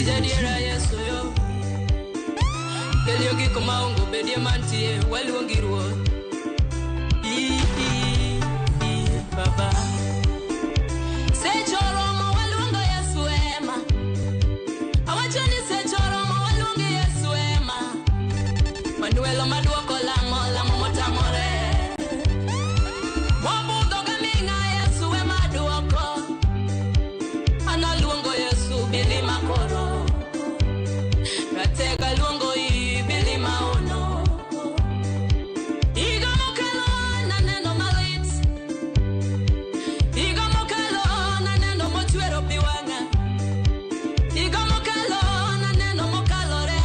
Speaker 19: Tijadiera Yesu yo. Kelio gik maongo bedie mantie waluongi Ruoth. I, i, i, Baba. Seche oromo waluongo Yesu ema. Awacho ni seche oromo waluongo Yesu ema. Manuelo maduoko lamo, lamo motamore. Wabudho gaming'a Yesu ema duoko. Analuongo Yesu bilima koro. Ratega luongo i bilima ono. Higa mokalo naneno malit. Higa mokalo naneno mochwero pi wang'a. Higa mokalo naneno mokalore.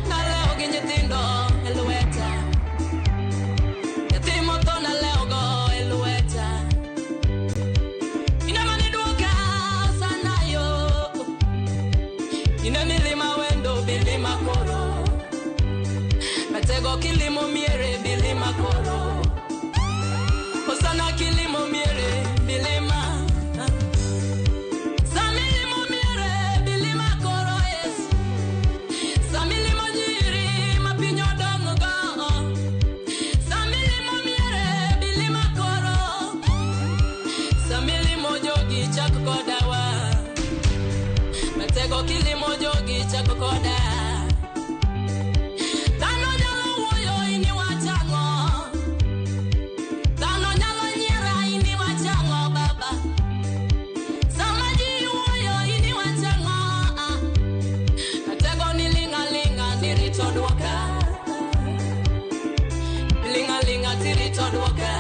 Speaker 19: Nalewo gi nyithindo e lweta. Nyathi motho nalewogo e lweta. Ine maniduoka sana yo. Ine milima wendo bilima koro. Ratego kilimo miere bilima koro. Osana kilimo miere bilima. Samilimo miere bilima koro Yesu. Samilimo nyiri ma piny odong'o go. Samilimo miere bilima koro. Samilimo jogi chak koda wa. Ratego kilimo jogi chak koda. Dhano nyalo wuoyo in iwacho ang'o? Dhano nyalo nyiera in iwacho ang'o baba? Sama ji wuoyo in iwacho ang'o? Ah. Ratego ni ling' aling'a nirito duoka. Ling' aling'a tirito duoka.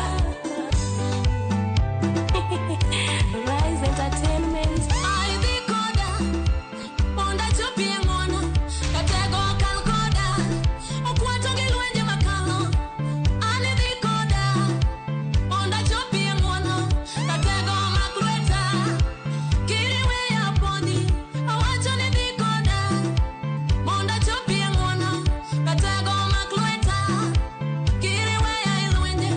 Speaker 8: Rise Entertainment.
Speaker 19: Ai dhi koda, mondo achopi e ng'wono. Ratego kal koda, okwato gi lwenje makalo. An idhi koda, mondo achopi e ng'wono. Ratego mak lweta, kiriweya poni. Awacho ni dhi koda, mondo achopi e ng'wono. Ratego mak lweta, kiriweya e lwenje.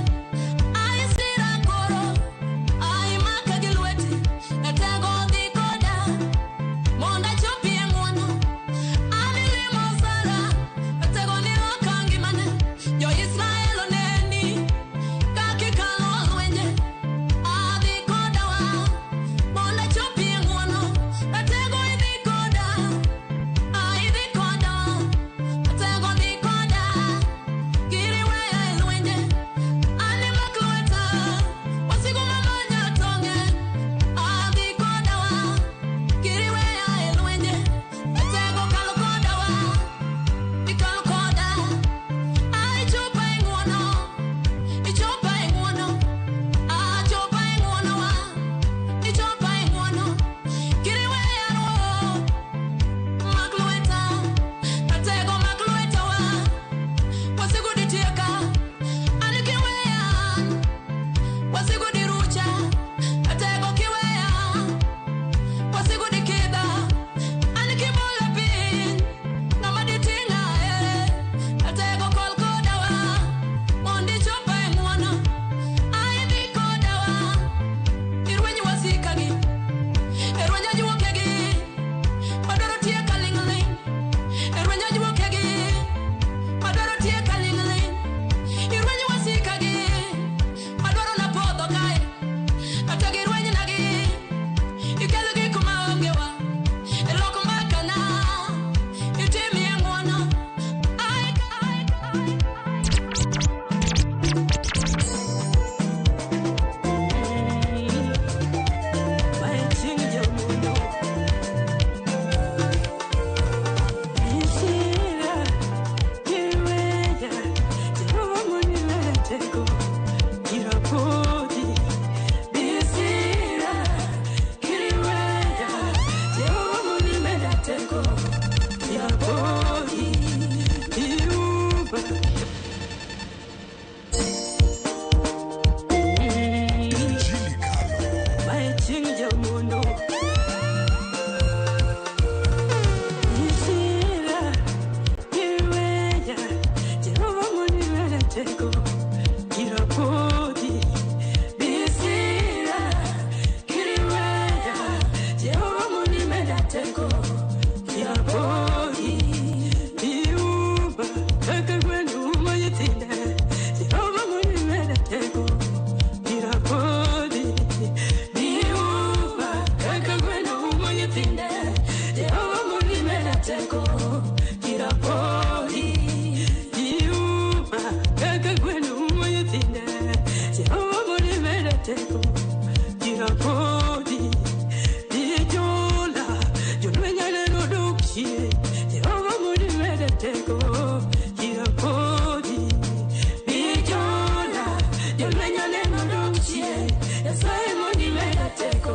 Speaker 8: Jolweny oneno dong' chien, Nyasaye mondo imeda teko,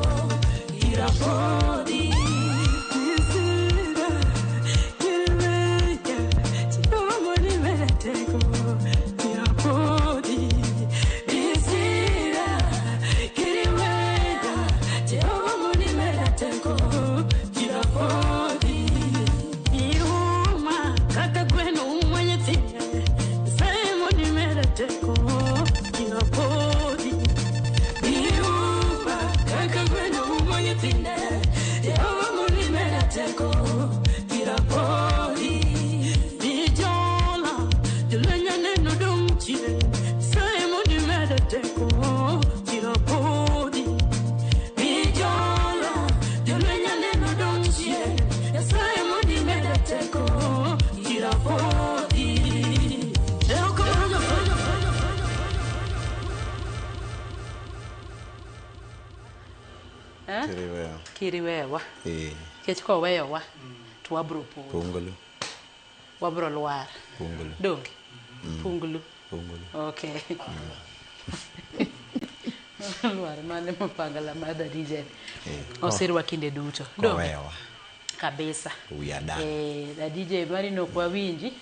Speaker 8: irapodi. Isira, kiriweya, Jehova mondo imeda teko, irapodi. Isira, kiriweya, Jehova mondo imeda teko, irapodi. Iuma kaka gweno umo nyithinde, Nyasaye mondo imeda teko, irapodi. Iuma kaka gweno umo nyithinde, Jehova mondo imeda teko, irapodi. Ijola, jolweny oneno dong' chien, Nyasaye mondo imeda teko, irapodi. Ijola, jolweny oneno dong' chien, Nyasaye mondo imeda teko, irapodi. Erokamano.
Speaker 16: Eh?
Speaker 20: Kiriwewa.
Speaker 16: Kiriwewa.
Speaker 20: Eh,
Speaker 16: Nikech koweyowa to wabro podho.
Speaker 20: pungulu,
Speaker 16: Wabro lwar.
Speaker 20: pungulu.
Speaker 16: Donge?
Speaker 20: Mm.
Speaker 16: Pungulu.
Speaker 20: Pungulu.
Speaker 16: Okay. Lwar mane mapangala mar DJ.
Speaker 20: Eh,
Speaker 16: Osirwa kinde duto. Donge?
Speaker 20: Koweyowa.
Speaker 16: Kabisa.
Speaker 20: We are done.
Speaker 16: Eh, da DJ mari nok wawinji.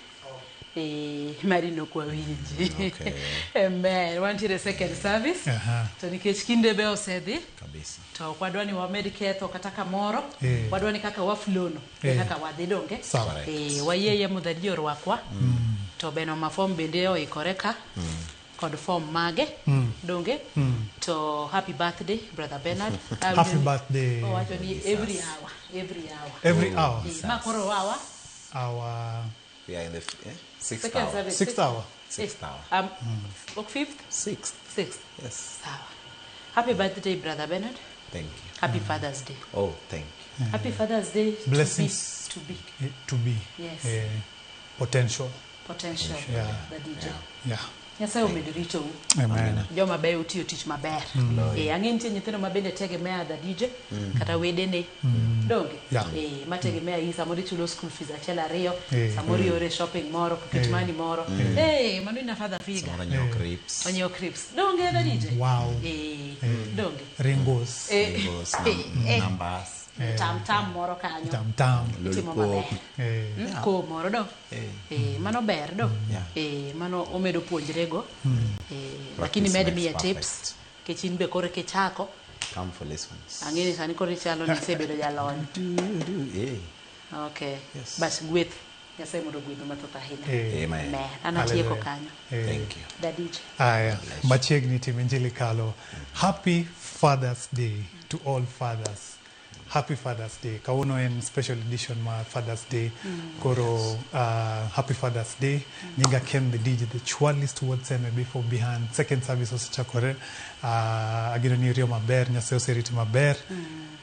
Speaker 16: Eh, mari nok wawinji.
Speaker 20: Okay.
Speaker 16: Amen. Wantiere second service.
Speaker 21: Aha.
Speaker 16: To nikech kinde be osedhi.
Speaker 20: Kabisa.
Speaker 16: To ok wadwa ni wamed ketho kata kamoro.
Speaker 21: Eh.
Speaker 16: Wadwa ni kaka waflono. E
Speaker 21: Eh.
Speaker 16: kaka wadhi donge.
Speaker 21: Sawa. Correct.
Speaker 16: Eh, wayieye mondo ji orwakwa. To beno ma form bende oikore ka. Kod form mage. Donge. To happy birthday brother Bernard.
Speaker 21: Happy birthday.
Speaker 16: Owacho ni every hour, every hour.
Speaker 21: Every hour.
Speaker 16: Eh, ma koro wawa.
Speaker 21: Our
Speaker 20: We are in the sixth
Speaker 16: Second
Speaker 20: hour.
Speaker 16: service.
Speaker 21: Sixth hour.
Speaker 20: Sixth hour.
Speaker 16: Ok fifth?
Speaker 20: Sixth.
Speaker 16: Sixth.
Speaker 20: Yes.
Speaker 16: Sawa. Happy birthday brother Bernard.
Speaker 20: Thank you.
Speaker 16: Happy Father's Day.
Speaker 20: Oh, thank you.
Speaker 16: Happy Father's Day. to
Speaker 21: Blessings.
Speaker 16: be- To be.
Speaker 21: To be.
Speaker 16: Yes.
Speaker 21: Potential.
Speaker 16: Potential.
Speaker 21: Yeah.
Speaker 16: The DJ.
Speaker 21: Yeah.
Speaker 16: Nyasaye omed ritou.
Speaker 21: Amen.
Speaker 16: Joma beyo utiyo tich maber.
Speaker 21: Mm.
Speaker 16: Eh, ang'e nitie nyithindo ma bende tegemea the DJ kata wedene. Donge?
Speaker 21: Yeah.
Speaker 16: Eh, mategemea hii samoro ichulo school fees achiel ariyo,
Speaker 21: Eh.
Speaker 16: samoro iore shopping moro, pocket
Speaker 21: Eh.
Speaker 16: money moro.
Speaker 21: Mm.
Speaker 16: Eh, mano ina father figure.
Speaker 20: Samoro nyiewo crisps.
Speaker 16: Onyiewo crisps. Donge the DJ?
Speaker 21: Wow.
Speaker 16: Eh,
Speaker 21: Eh.
Speaker 16: donge?
Speaker 21: Ringos.
Speaker 16: Eh.
Speaker 20: Ringos,
Speaker 16: Eh.
Speaker 20: numbers.
Speaker 21: Eh.
Speaker 16: Tam tam moro kanyo.
Speaker 21: Tam tam.
Speaker 16: Itimo maber.
Speaker 21: Eh.
Speaker 16: Ko moro do.
Speaker 20: Eh.
Speaker 16: Eh, mano ber do.
Speaker 20: Yeah.
Speaker 16: Eh, mano omedo puonjrego.
Speaker 21: Mm.
Speaker 16: Eh, lakini
Speaker 20: Practice
Speaker 16: med
Speaker 20: makes
Speaker 16: miye
Speaker 20: perfect.
Speaker 16: tips nikech in be koro kichako
Speaker 20: Come for lessons.
Speaker 16: ang'e ni sani koro ichalo ni isebedo jalony.
Speaker 20: Eh.
Speaker 16: Okay.
Speaker 20: Yes.
Speaker 16: But gweth Nyasaye mondo ogwedhu mathoth ahinya.
Speaker 21: Eh.
Speaker 20: Amen.
Speaker 16: Amen. An atieko
Speaker 21: Hallelujah.
Speaker 16: kanyo.
Speaker 21: Eh.
Speaker 20: Thank you.
Speaker 16: Dadij.
Speaker 21: Aya, machiegni tim Injili Kalo. Happy Father's Day to all fathers. Happy Father's Day. Kawuono en special edition mar Father's Day. Koro Happy Father's Day. Nyinga Ken the DJ, the chwalist wuod Seme before behind. Second service osechakore. Ageno ni iriyo maber, Nyasaye oseriti maber.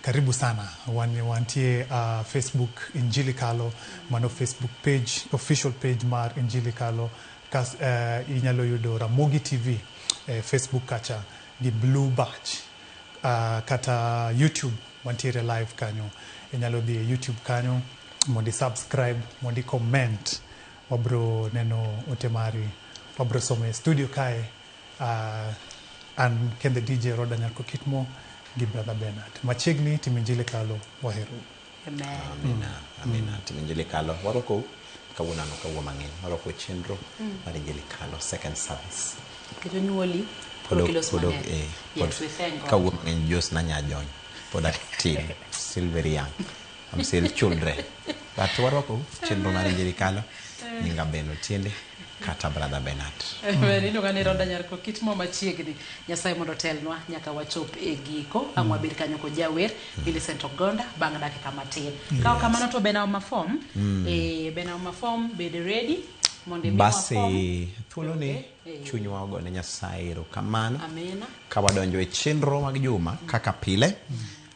Speaker 21: Karibu sana. Wantie Facebook Injili Kalo, mano Facebook page, official page mar Injili Kalo. Kas, inyalo yudo Ramogi TV Facebook kacha gi Blue Badge. Kata YouTube wantiere live kanyo. Inyalo dhi e YouTube kanyo mondo i subscribe, mondo i comment. Wabro neno ote mari, wabro somo e studio kae. An Ken the DJ Roda Nyarko Kitmo gi brother Bernard. Machiegni tim Injili Kalo, wahero.
Speaker 16: Amen.
Speaker 20: Amina. Amina. Tim Injili Kalo. Warwakou kawuono an ok awuo mang'eny. Warwako chenro mar Injili Kalo second service.
Speaker 16: Nikech onyuoli
Speaker 20: Pod
Speaker 16: koro
Speaker 20: ok-
Speaker 16: kilos
Speaker 20: pod ok-
Speaker 16: mang'eny.
Speaker 20: eh, pod-
Speaker 16: Yes, we thank God.
Speaker 20: Kawuo mang'eny jos nanya jony. Pod atin. Still very young. I'm still children. But warwakou chenro mar Injili Kalo. Nyinga Ben Otiende kata brother Bernard.
Speaker 16: Amen. Iluonga ni Roda Nyarko Kitmo machiegni. Nyasaye mondo otelnwa nyaka wachop e giko. Ang' wabed kanyo kod jawer Millicent Ogonda bang' dakika matin. Ka ok kamano to Bena form. Eh, Bena form bed ready mondo imiwa form.
Speaker 20: Basi thuoloni
Speaker 16: Eh.
Speaker 20: chunywa ogone Nyasaye erokamano.
Speaker 16: Amina.
Speaker 20: Ka wadonjo e chenro mag juma kaka pile,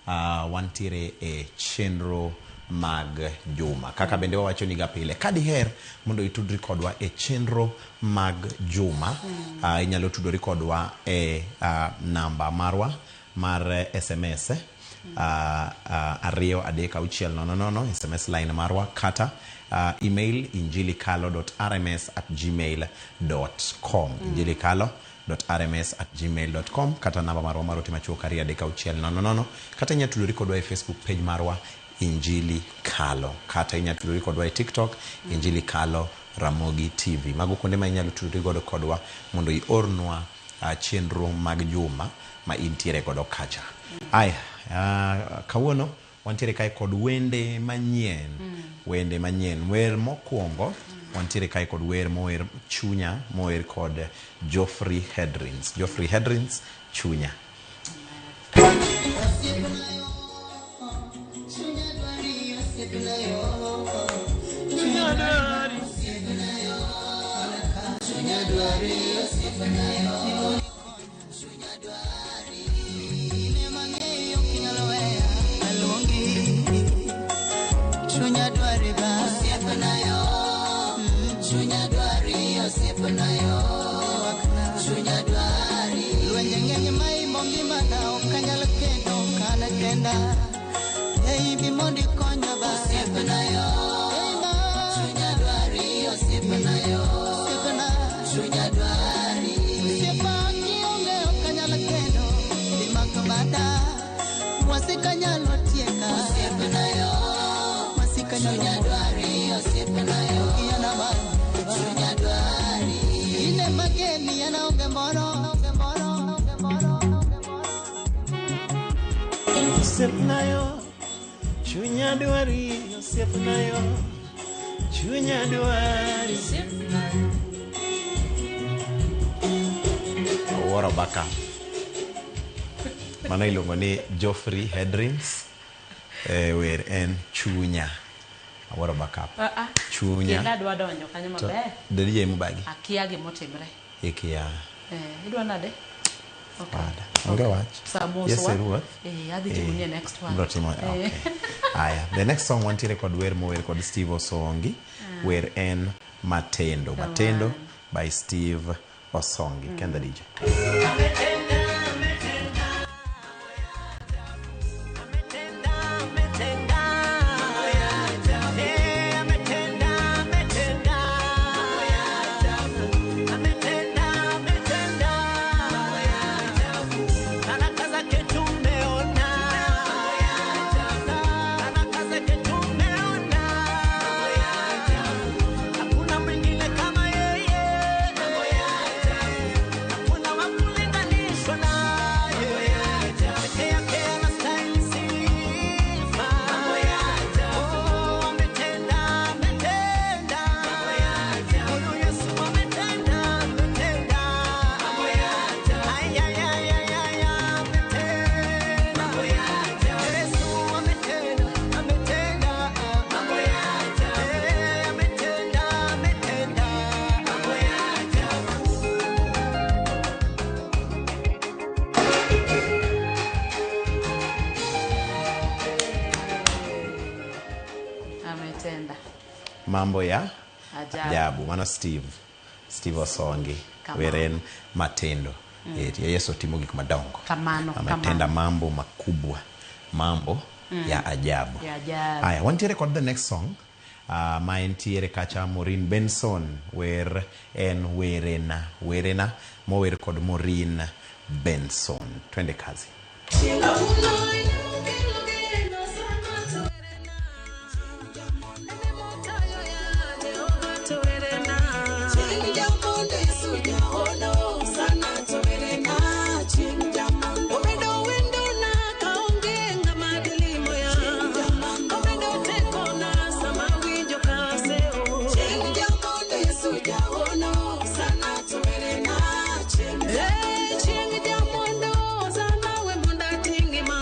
Speaker 20: wantiere e chenro mag juma kaka bende wawacho niga pile ka diher mondo itudri kodwa e chenro mag juma, inyalo tudori kodwa e namba marwa mar SMS 23600, SMS line marwa, kata email injilikalo.rms@gmail.com, injilikalo rms@gmail.com kata namba marwa mar ote machuok 23600, kata inyalo tudori kodwa e Facebook page marwa Injili Kalo, kata inyalo tudori kodwa e TikTok Injili Kalo Ramogi TV. Mago kuonde ma inyalo tudori godo kodwa mondo iornwa chenro mag juma ma intiere godo kacha. Aya, kawuono wantiere kae kod wende manyien. Wende manyien. Wer mokwongo wantiere kae kod wer mower Chunya, mower kod Geoffrey Hedrins. Geoffrey Hedrins, Chunya.
Speaker 1: Chunya dwari ba osiepna yo, chunya dwari osiepna yo, chunya dwari. Lwenje ng'eny maimo ngimana ok anyal kedo kana kenda. Ei bi mondo ikonya ba osiepna yo, chunya dwari osiepna yo, osiepna chunya dwari. Osiepa kionge ok anyal kedo dhi mako bada wasika nyalo tieka osiepna yo. Chunya dwari osiepna yo, chunya dwari. Ine mageni yana onge moro, onge moro, onge moro, onge moro.
Speaker 6: Osiepna yo, chunya dwari, osiepna yo, chunya dwari.
Speaker 20: Awuoro baka. Mano iluongo ni Geoffrey Hedrins. Wer en Chunya. Awuoro backup. Chunya.
Speaker 16: Kenda adwa donjo kanyo maber.
Speaker 20: To DJ Mubagi.
Speaker 16: Akia gimotimre.
Speaker 20: Ikia.
Speaker 16: Idwa nade? Okay.
Speaker 20: Onge wach.
Speaker 16: Samoswa.
Speaker 20: Yes, ruoth.
Speaker 16: Adhi timo next one.
Speaker 20: Bro timo, okay. Aya, the next song wantiere kod wer mower kod Steve Osongi. Wer en Matendo. Matendo by Steve Osongi. Ken the DJ. Mambo ya ajabu. Mano Steve Osongi. Weren Matendo. Yesu timo gik madongo.
Speaker 16: Kamano.
Speaker 20: Ametenda mambo makubwa. Mambo ya ajabu.
Speaker 16: Ya ajabu.
Speaker 20: Aya, wantiere kod the next song. Ma entiere kacha Maureen Benson. Wer en Werena. Werena mower kod Maureen Benson. Twende kazi.
Speaker 8: Ching jamondo, sana we munda tingi ma.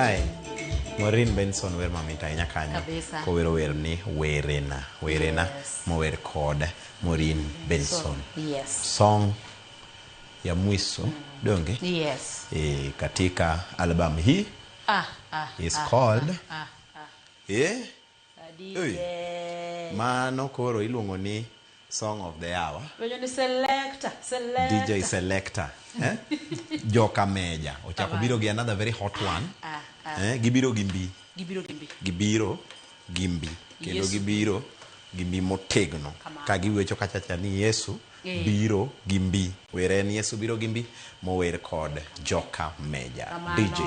Speaker 20: Ai. Maureen Benson wer mamit ahinya kanyo.
Speaker 16: Kabisa.
Speaker 20: Kowero wer ni Werena. Werena
Speaker 16: Yes.
Speaker 20: mower kod Maureen Benson.
Speaker 16: Yes.
Speaker 20: Song ya mwisho donge?
Speaker 16: Yes.
Speaker 20: E, katika album hii
Speaker 16: Ah, ah.
Speaker 20: is
Speaker 16: ah,
Speaker 20: called
Speaker 16: Ah, ah.
Speaker 20: eh?
Speaker 16: DJ.
Speaker 20: Mano koro iluongo ni Song of the Hour.
Speaker 16: Wenyo ni selector, selector.
Speaker 20: DJ Selector eh? Joka Meja ochako
Speaker 16: Kamano.
Speaker 20: biro gi another very hot one
Speaker 16: Ah, ah.
Speaker 20: eh? Gibiro gi mbi
Speaker 16: Gibiro gi mbi.
Speaker 20: gibiro gi mbi kendo
Speaker 16: Yesu.
Speaker 20: gibiro gi mbi motegno
Speaker 16: Kamano.
Speaker 20: ka giwecho kachacha ni Yesu
Speaker 16: Eh.
Speaker 20: biro gi mbi wer en Yesu biro gi mbi mower kod Joka Meja.
Speaker 16: Kamano.
Speaker 20: DJ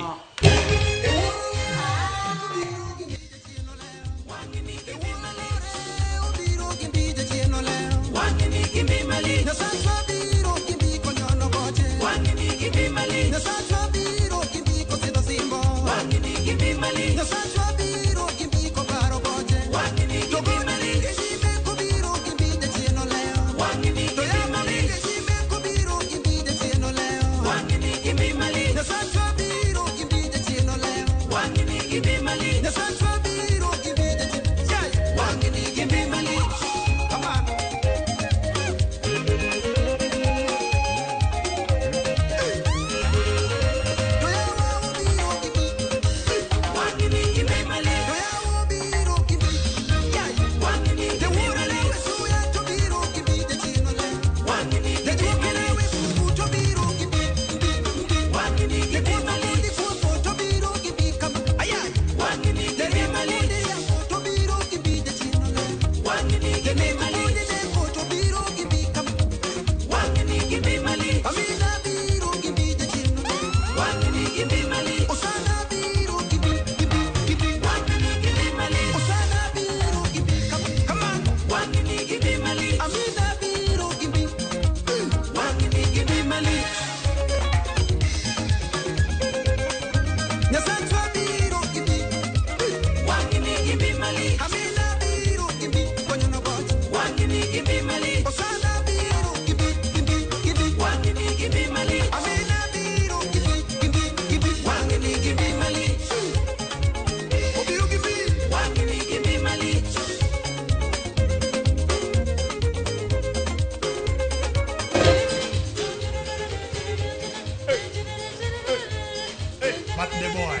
Speaker 21: Birthday boy.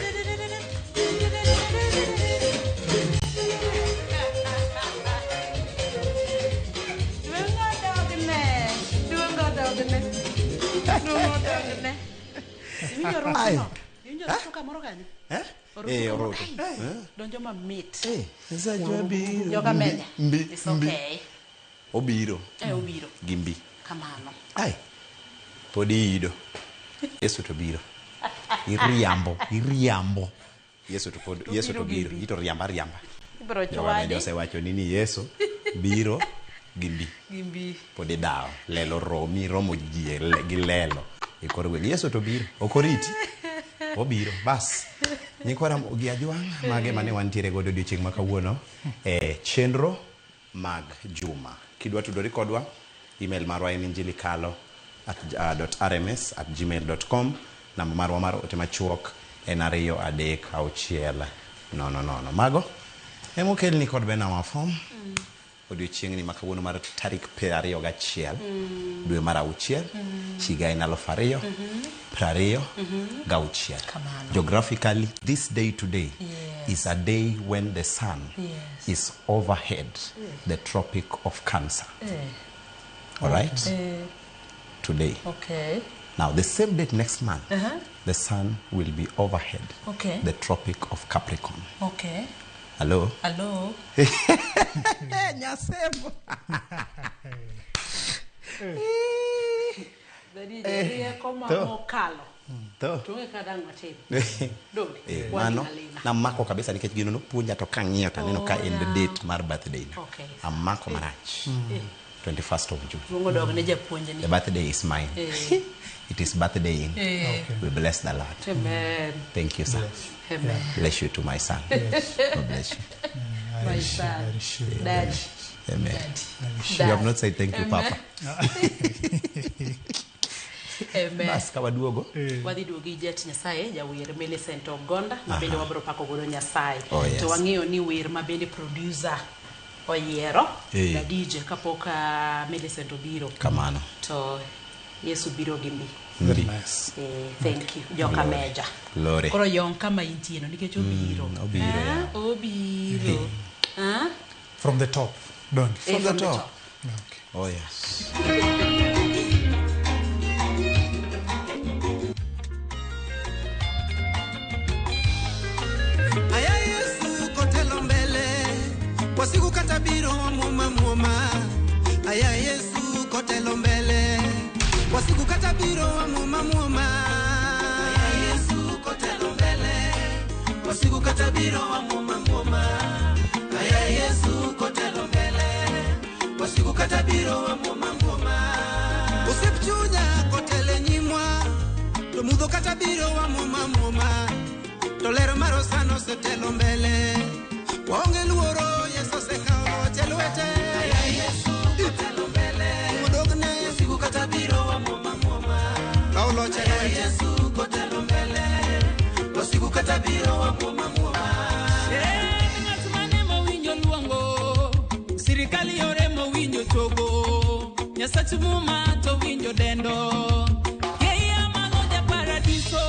Speaker 16: Duongo dogne. Duongo dogne. Duongo dogne. Iwinjo
Speaker 20: Ai.
Speaker 16: ruto no? Iwinjo ruto kamoro kanyo?
Speaker 20: Eh?
Speaker 16: Oruto
Speaker 20: Eh,
Speaker 16: kamoro.
Speaker 20: oruto.
Speaker 16: Ai,
Speaker 20: Eh?
Speaker 16: Donjo mamit.
Speaker 20: Nyasachwa biro
Speaker 16: Joka
Speaker 20: gi
Speaker 16: Meja.
Speaker 20: mbi,
Speaker 16: It's
Speaker 20: mbi.
Speaker 16: okay.
Speaker 20: Obiro
Speaker 16: Eh, obiro.
Speaker 20: gi mbi.
Speaker 16: Kamano.
Speaker 20: Ai. Pod iido. Yesu to biro. Iriambo, iriambo. Yesu to pod Yesu to
Speaker 16: Obiro gi
Speaker 20: biro.
Speaker 16: mbi.
Speaker 20: Ito riamba riamba.
Speaker 16: Ibiro
Speaker 20: Joka Meja
Speaker 16: chwadi
Speaker 20: osewacho ni ni Yesu biro gi mbi.
Speaker 16: gi mbi.
Speaker 20: Pod idawo. Lelo romi, romo ji e gi lelo. E kor gweng'. Yesu to biro. Ok oriti. Obiro. Bas. Nyikwa Ramogi Ajwang' mage mane wantiere godo odiochieng' ma kawuono e chenro mag juma. Kidwa tudori kodwa, email marwa en injilikalo at, .rms at gmail.com. Namba marwa mar ote machuok en 2 3 6 0 0. Mago emokelni kod Bena Wafom odiochieng'ni ma kawuono mar tarik 21 dwe mar 6 higa en 2026. Geographically, this day today is a day when the sun is overhead the Tropic of Cancer. All right? Today.
Speaker 16: Okay.
Speaker 20: Now, the same date next month, the sun will be overhead the Tropic of Capricorn.
Speaker 16: Okay.
Speaker 20: Hello?
Speaker 16: Hello.
Speaker 20: Nyasemo.
Speaker 16: Rieko ma
Speaker 20: To.
Speaker 16: mokalo.
Speaker 20: To.
Speaker 16: To onge kaka dang' watim. Donge?
Speaker 20: Eh,
Speaker 16: Wadhi
Speaker 20: mano
Speaker 16: alima.
Speaker 20: namako kabisa nikech gino nopuonja to kang'iyo to aneno ka en the date mar birthday na.
Speaker 16: Okay.
Speaker 20: Amako marach.
Speaker 16: Eh,
Speaker 20: 21st of June.
Speaker 16: Luongo dog ne japuonjni.
Speaker 20: The birthday is mine.
Speaker 16: Eh.
Speaker 20: It is birthday in.
Speaker 16: Eh. Okay.
Speaker 20: We bless the Lord.
Speaker 16: Amen.
Speaker 20: Thank you, sir.
Speaker 16: Amen.
Speaker 20: Bless you to my son.
Speaker 16: Yes.
Speaker 20: God bless you.
Speaker 16: My son. Dad.
Speaker 20: Amen.
Speaker 16: Dad.
Speaker 20: You have not said thank you,
Speaker 16: Amen.
Speaker 20: Papa.
Speaker 16: Amen.
Speaker 20: Bas ka waduogo.
Speaker 16: Wadhi duogo gi jat Nyasaye, jawer Millicent Ogonda, ma bende
Speaker 20: Aha.
Speaker 16: wabiro pako godo Nyasaye.
Speaker 20: Oh, yes.
Speaker 16: To wang'eyo ni wer ma bende producer oyiero
Speaker 20: Eh.
Speaker 16: na DJ kapok Millicent obiro.
Speaker 20: Kamano.
Speaker 16: To Yesu biro gi mbi.
Speaker 21: Very nice.
Speaker 16: Thank you. Joka
Speaker 20: Glory.
Speaker 16: Meja.
Speaker 20: Glory.
Speaker 16: Koro yong kama intie no nikech obiro.
Speaker 20: Obiro,
Speaker 16: Ah, obiro. Ah?
Speaker 21: From the top. Don't.
Speaker 16: From the top.
Speaker 20: Oh yes.
Speaker 3: Aya Yesu kotelo mbele, wasigu kata biro muoma muoma. Aya Yesu kotelo mbele, wasigu kata biro muoma muoma. Aya Yesu kotelo mbele, wasigu kata biro muoma muoma. Aya Yesu kotelo mbele, wasigu kata biro muoma muoma. Osiep chunya kotele nyimwa, to mudho kata biro muoma muoma. To lero mar osano osetelo mbele, waonge luoro, Yesu osekawo loch e lwete. Aya Yesu kotelo mbele, modogne wasigu kata biro wamuoma muoma. Kawo loch e lwete. Yesu kotelo mbele, wasigu kata biro wamuoma muoma.
Speaker 22: En ng'at mane mowinjo luongo, sirikal yore mowinjo chogo, Nyasach muma to winjo dendo. Yeye mago ja paradiso.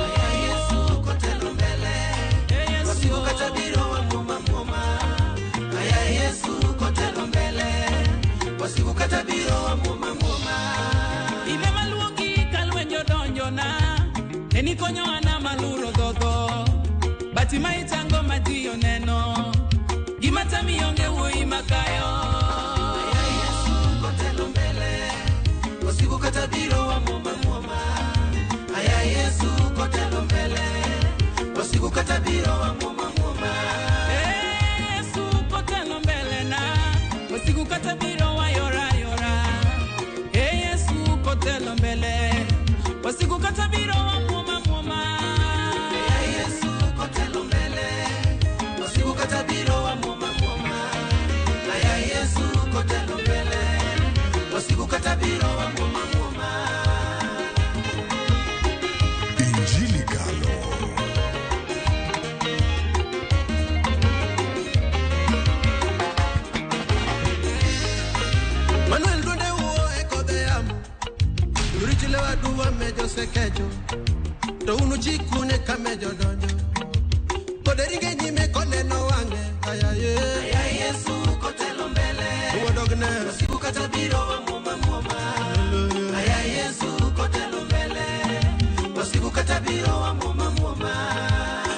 Speaker 3: Aya Yesu kotelo mbele, wasigu kata biro wamuoma muoma. Aya Yesu kotelo mbele, wasigu kata biro wamuoma muoma.
Speaker 22: Ine maluongi kalwenjo donjona, ne nikonyo ana maluro dhodho. Bati ma ichango ma ji oneno, gima tami onge wuoyi makayo.
Speaker 3: Aya Yesu kotelo mbele, wasigu kata biro wamuoma muoma. Aya Yesu kotelo mbele, wasigu kata biro wamuoma muoma.
Speaker 22: Yesu kotelo mbele na, wasigu kata biro wayora yora. Yesu kotelo mbele, wasigu kata biro wamuoma muoma.
Speaker 3: Aya Yesu kotelo mbele, wasigu kata biro wamuoma muoma. Aya Yesu kotelo mbele, wasigu kata biro wamuoma muoma.
Speaker 2: Injili Kalo.
Speaker 3: Manuel duonde wuo e kodhe yamo, Jurich lewa duwa mejo sekecho, to unu chikune ka mejo donjo. Kode ringe nyime koneno wang'e, aya ye. Aya Yesu kotelo mbele, Uodogne. Wasigu kata biro wamuoma muoma. Aya Yesu kotelo mbele, wasigu kata biro wamuoma muoma.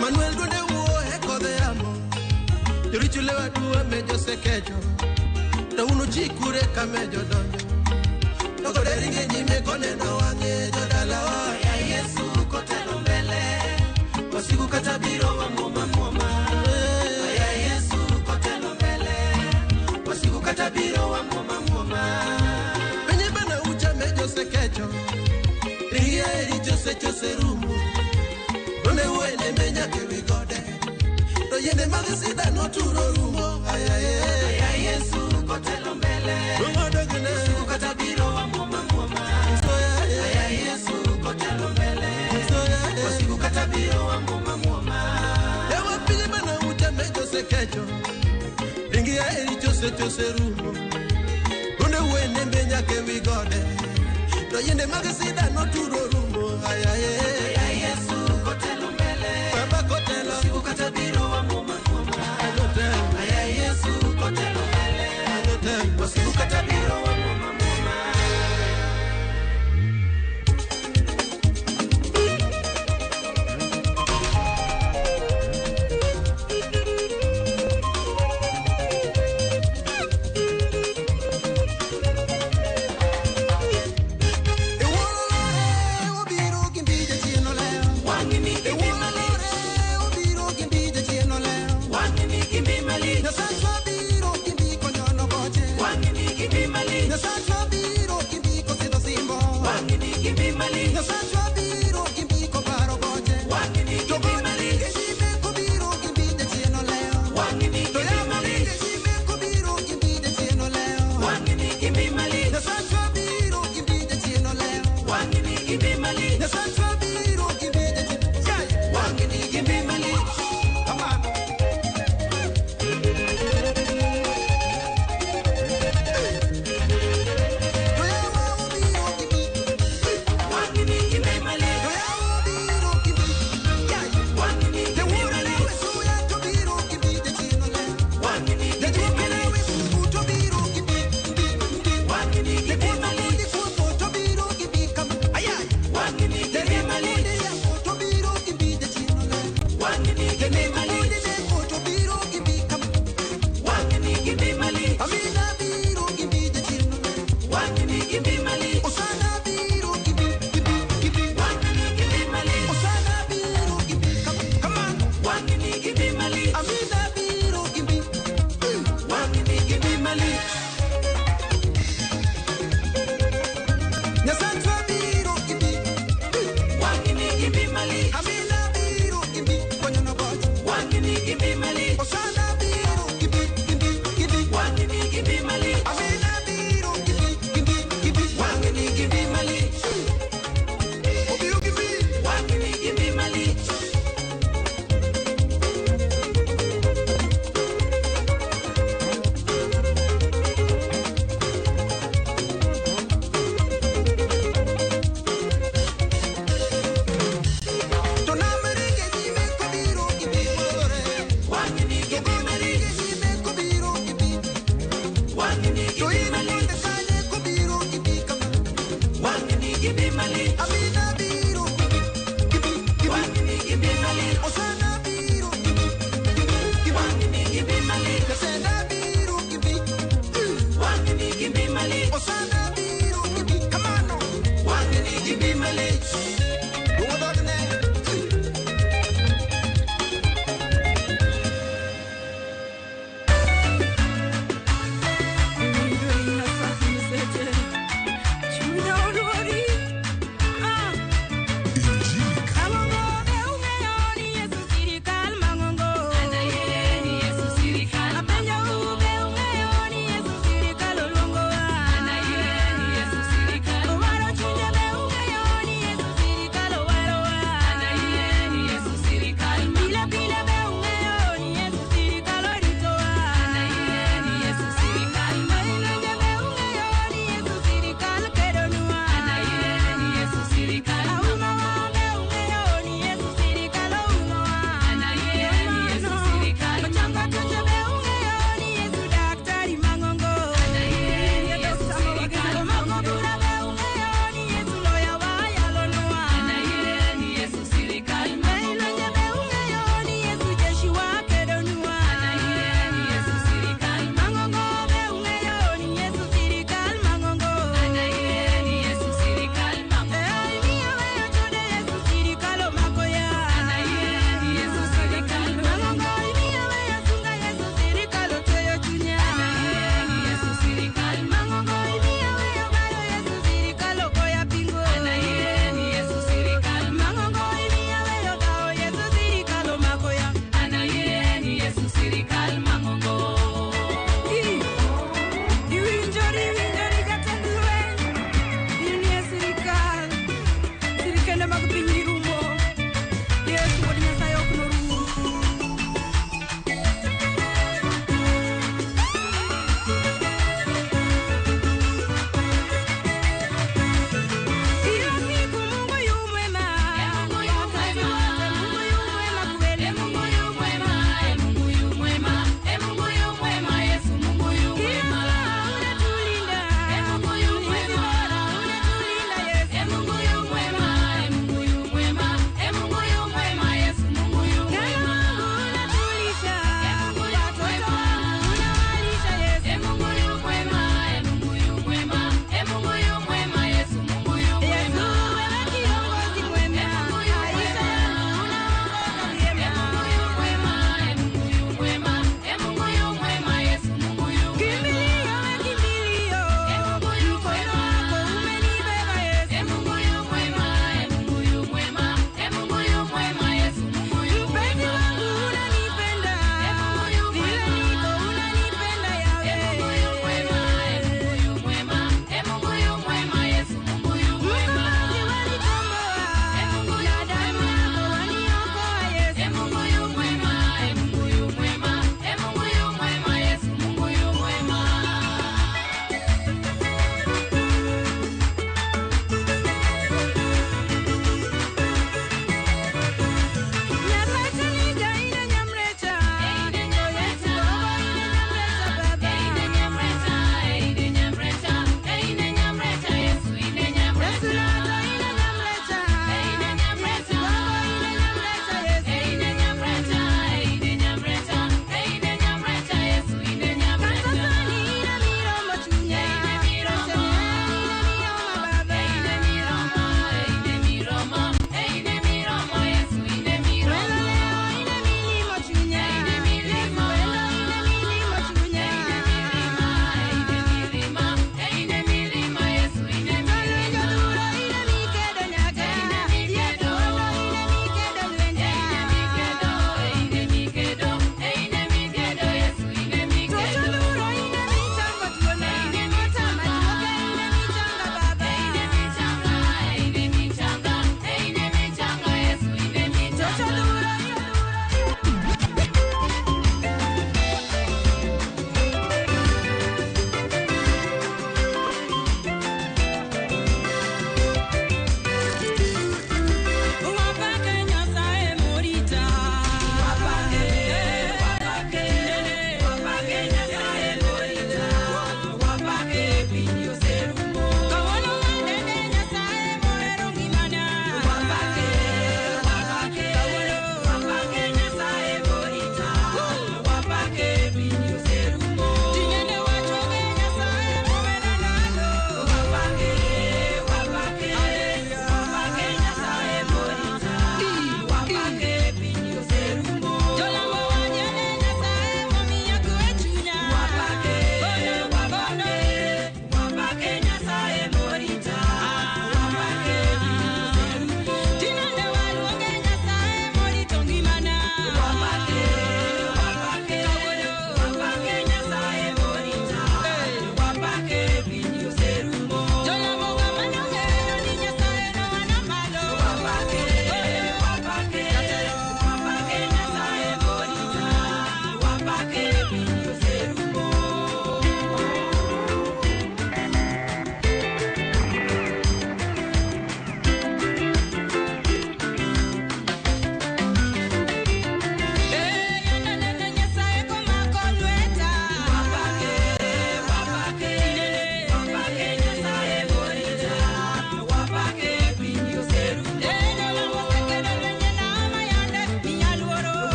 Speaker 3: Manuel duonde wuo e kodhe yamo, Jurich lewa duwa mejo sekecho, to unu chikure ka mejo donjo. To kode ringe nyime koneno wang'e jodalawa. Aya Yesu kotelo mbele, wasigu kata biro wamuoma muoma. Aya Yesu kotelo mbele, wasigu kata biro wamuoma muoma. Penye bana ucha mejo sekecho, ringe eri chose chose rumo. Donde wuene menya kewi gode, to yiende mag sida noturo rumo. Aya ye. Aya Yesu kotelo mbele, wasigu kata biro wamuoma muoma. Aya Yesu kotelo mbele, wasigu kata biro wamuoma muoma. Yawa pinye bana ucha mejo sekecho, ringi ya eri chose chose rumo. Donde wuene menya kewi gode, to yiende mag sida noturo rumo. Aya ye. Aya Yesu kotelo mbele, Baba kotelo, wasigu kata biro wamuoma muoma. Aya Yesu kotelo mbele, wasigu kata biro wamuoma muoma. Obiro gi mbije chien olewo. Obiro gi mbije chien olewo. Nyasachwa biro gi mbi konyono boche. Nyasachwa biro gi mbi kosidho simbo. Nyasachwa biro gi mbi koparo boche. To gode ringe nyime kobiro gi mbije chien olewo. To yamo ringe nyime kobiro gi mbije chien olewo. Nyasachwa biro gi mbije chien olewo.
Speaker 8: gibi malich.
Speaker 3: Osana biro gibi gibi gibi.
Speaker 8: Wang'ni gibi malich.
Speaker 3: Osana biro gibi. Kamano.
Speaker 8: Wang'ni gibi malich.
Speaker 3: Amina biro gibi.
Speaker 8: Wang'ni gibi malich.
Speaker 3: Nyasachwa biro gibi.
Speaker 8: Wang'ni gibi malich.
Speaker 3: Amina biro gibi. Konyono boch.
Speaker 8: Wang'ni gibi malich.
Speaker 3: Osana biro gibi gibi gibi.
Speaker 8: Wang'ni gibi malich.
Speaker 3: Amina biro gibi gibi gibi.
Speaker 8: Wang'ni gibi malich.
Speaker 3: Obiro gibi.
Speaker 8: Wang'ni gibi malich.
Speaker 3: To namrige nyime kobiro gibi muore.
Speaker 8: Wang'ni
Speaker 3: To
Speaker 8: gibi malich.
Speaker 3: gonrige nyime kobiro gibi.
Speaker 8: Wang'ni
Speaker 3: To
Speaker 8: gibi
Speaker 3: in
Speaker 8: malich.
Speaker 3: monde kanye kobiro gibi kama.
Speaker 8: Wang'ni gibi malich.
Speaker 3: Amina biro gibi gibi gibi.
Speaker 8: Wang'ni gibi malich.
Speaker 3: Osana biro gibi gibi gibi.
Speaker 8: Wang'ni gibi malich.
Speaker 3: Kasenda biro gibi.
Speaker 8: Wang'ni gibi malich.
Speaker 3: Osana biro gibi. Kamano.
Speaker 8: Wang'ni gibi malich.
Speaker 3: Duogo dhogne.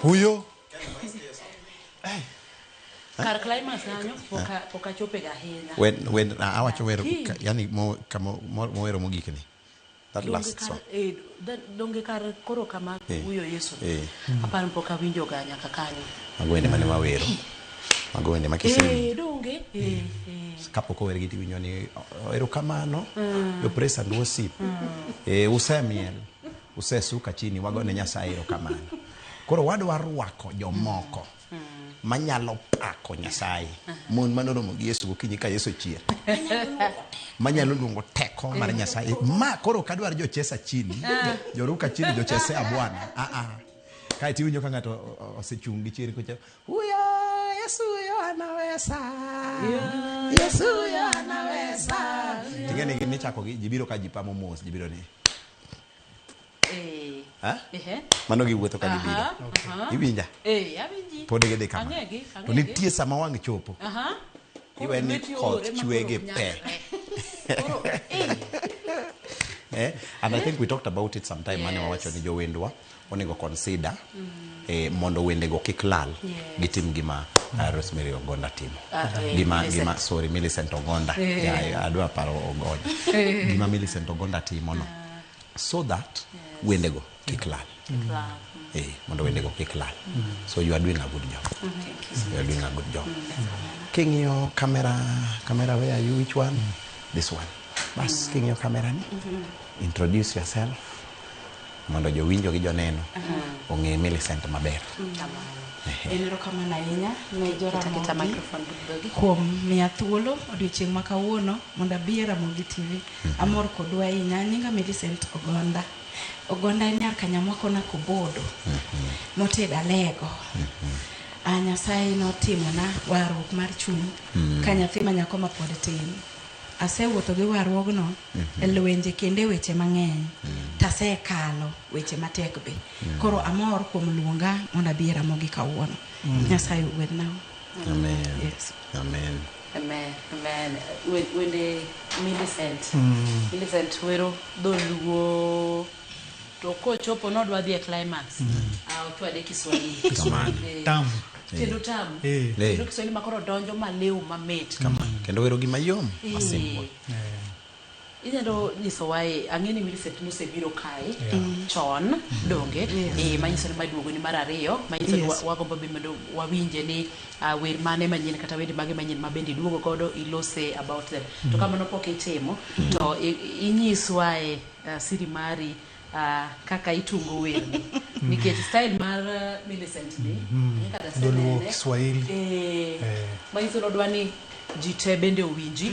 Speaker 21: Huyo
Speaker 16: Kar climax kanyo pok achopega ahinya.
Speaker 20: When awacho wer
Speaker 16: Ki.
Speaker 20: yani mowero mogik ni. That
Speaker 16: Donge
Speaker 20: last
Speaker 16: kar-
Speaker 20: song.
Speaker 16: donge kar koro kama huyo Yesu. Aparo ni pok awinjoga nyaka kanyo.
Speaker 20: Mago wende mane wawero. Mago wende ma kisewinjo.
Speaker 16: Donge?
Speaker 20: Kapok owergi tiwinjo ni erokamano jo praise and worship. Usemiel, usesuka chini, wagone Nyasaye erokamano. Koro wadwa rwako jomoko manyalo pako Nyasaye. Mon manoromo gi Yesu gokinyi ka Yesu chier. Manyalo luongo teko mar Nyasaye. Ma koro ok adwar jochesa chini, joruka chini, jochesea bwana. Kae tiwinjo ka ng'ato osechung' gi chir kocha, huyo Yesu yo anaweza. Yesu yo anaweza. Ting'e ni michako gi ji biro ka ji pamo mos, ji biro ni. Ha? Mano giwuotho ka gibiro. Iwinja?
Speaker 16: Awinji.
Speaker 20: Pod gidhi kama.
Speaker 16: Ang'egi,
Speaker 20: To
Speaker 16: ang'egi.
Speaker 20: nitie sama wang' chopo. Iwe ni
Speaker 16: Lweti
Speaker 20: koth
Speaker 16: oore ma
Speaker 20: chwe
Speaker 16: koro
Speaker 20: gi
Speaker 16: ok
Speaker 20: pe.
Speaker 16: nyalre. Koro,
Speaker 20: And I think we talked about it sometime mane wawacho ni jowendwa onego consider mondo wendego kik lal. Gitim gima Rosemary Ogonda timo. Gima
Speaker 16: Millicent.
Speaker 20: sorry, Millicent Ogonda. Yeah, adwa paro Ogonda. Gima Millicent Ogonda timo no. So that wendego kik lal. Mondo wendego kik lal. So you are doing a good job. You are doing a good job. King'iyo camera, camera where are you? Which one? This one. Bas, king'iyo camera ni. Introduce yourself. Mondo jowinjo gi joneno ong'e Millicent maber.
Speaker 5: En erokamano ahinya ne
Speaker 16: Kita
Speaker 5: Joramogi
Speaker 16: microphone but dhogi.
Speaker 5: kuom miya thuolo odiochieng' ma kawuono mondo abi e Ramogi TV. Amor kodu ahinya. Nyinga Millicent Ogonda. Ogonda en nyar Kanyamwa Kobodo. Notedo alego. Nyasaye notimona warruok mar chuny ka nyathi ma nyako ma pod tin. Asewuotho gi warruogno e lwenje kendo e weche mang'eny. Tasekalo weche matek be. Koro amor kuom luonga mondo abi e Ramogi kawuono. Nyasaye ogwedhnau.
Speaker 20: Amen.
Speaker 5: Yes.
Speaker 20: Amen.
Speaker 16: Amen. Amen. Wende Millicent. Millicent wero dholuo to kochopo nodwa dhi e climax. Ochwade Kiswahili.
Speaker 20: Kamano.
Speaker 21: Tamu.
Speaker 16: Kendo tamu. Kendo Kiswahili ma koro donjo maliw mamit.
Speaker 20: Kamano. Kendo wero gima yom ma simple.
Speaker 16: Inyalo nyisowa ang'e ni Millicent nosebiro kae chon donge manyiso ni maduogo ni mar ariyo manyiso ni wagombo be mondo wawinje ni wer mane manyien kata wende mage manyien ma bende iduogo godo ilose about them. To kamano pok itimo to inyiswa siri mari kaka itungo werni nikech style mar Millicent ni kata
Speaker 21: Dholuo, Kiswahili.
Speaker 16: Manyiso ni odwa ni ji te bende owinji.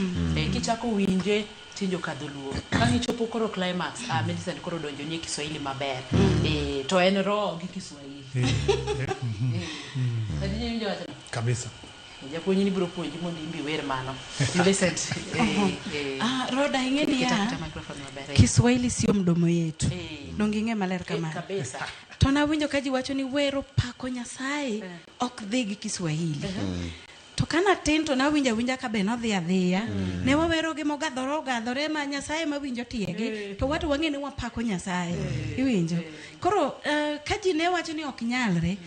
Speaker 16: Kichako winje tinjo ka dholuo. Ka gichopo koro climax, Millicent koro donjo ni Kiswahili maber. To en roho gi Kiswahili. Iwinjo wachno?
Speaker 21: Kabisa.
Speaker 16: Japuonj ni biro puonji mondo imbi wer mano. Millicent.
Speaker 5: Roda ing'e niya,
Speaker 16: Kita microphone maber.
Speaker 5: Kiswahili sio mdomo yetu. Donge ing'e maler kamano.
Speaker 16: Kabisa.
Speaker 5: To nawinjo ka ji wacho ni wero pako Nyasaye ok dhi gi Kiswahili. To kana tin to nawinjo awinja ka be nodhi adhiya. Ne wawero gi mogadhore ogadhore ma Nyasaye mawinjo tiegi. To wato wang'e ni wapako Nyasaye. Iwinjo? Koro ka ji ne wacho ni ok nyalre,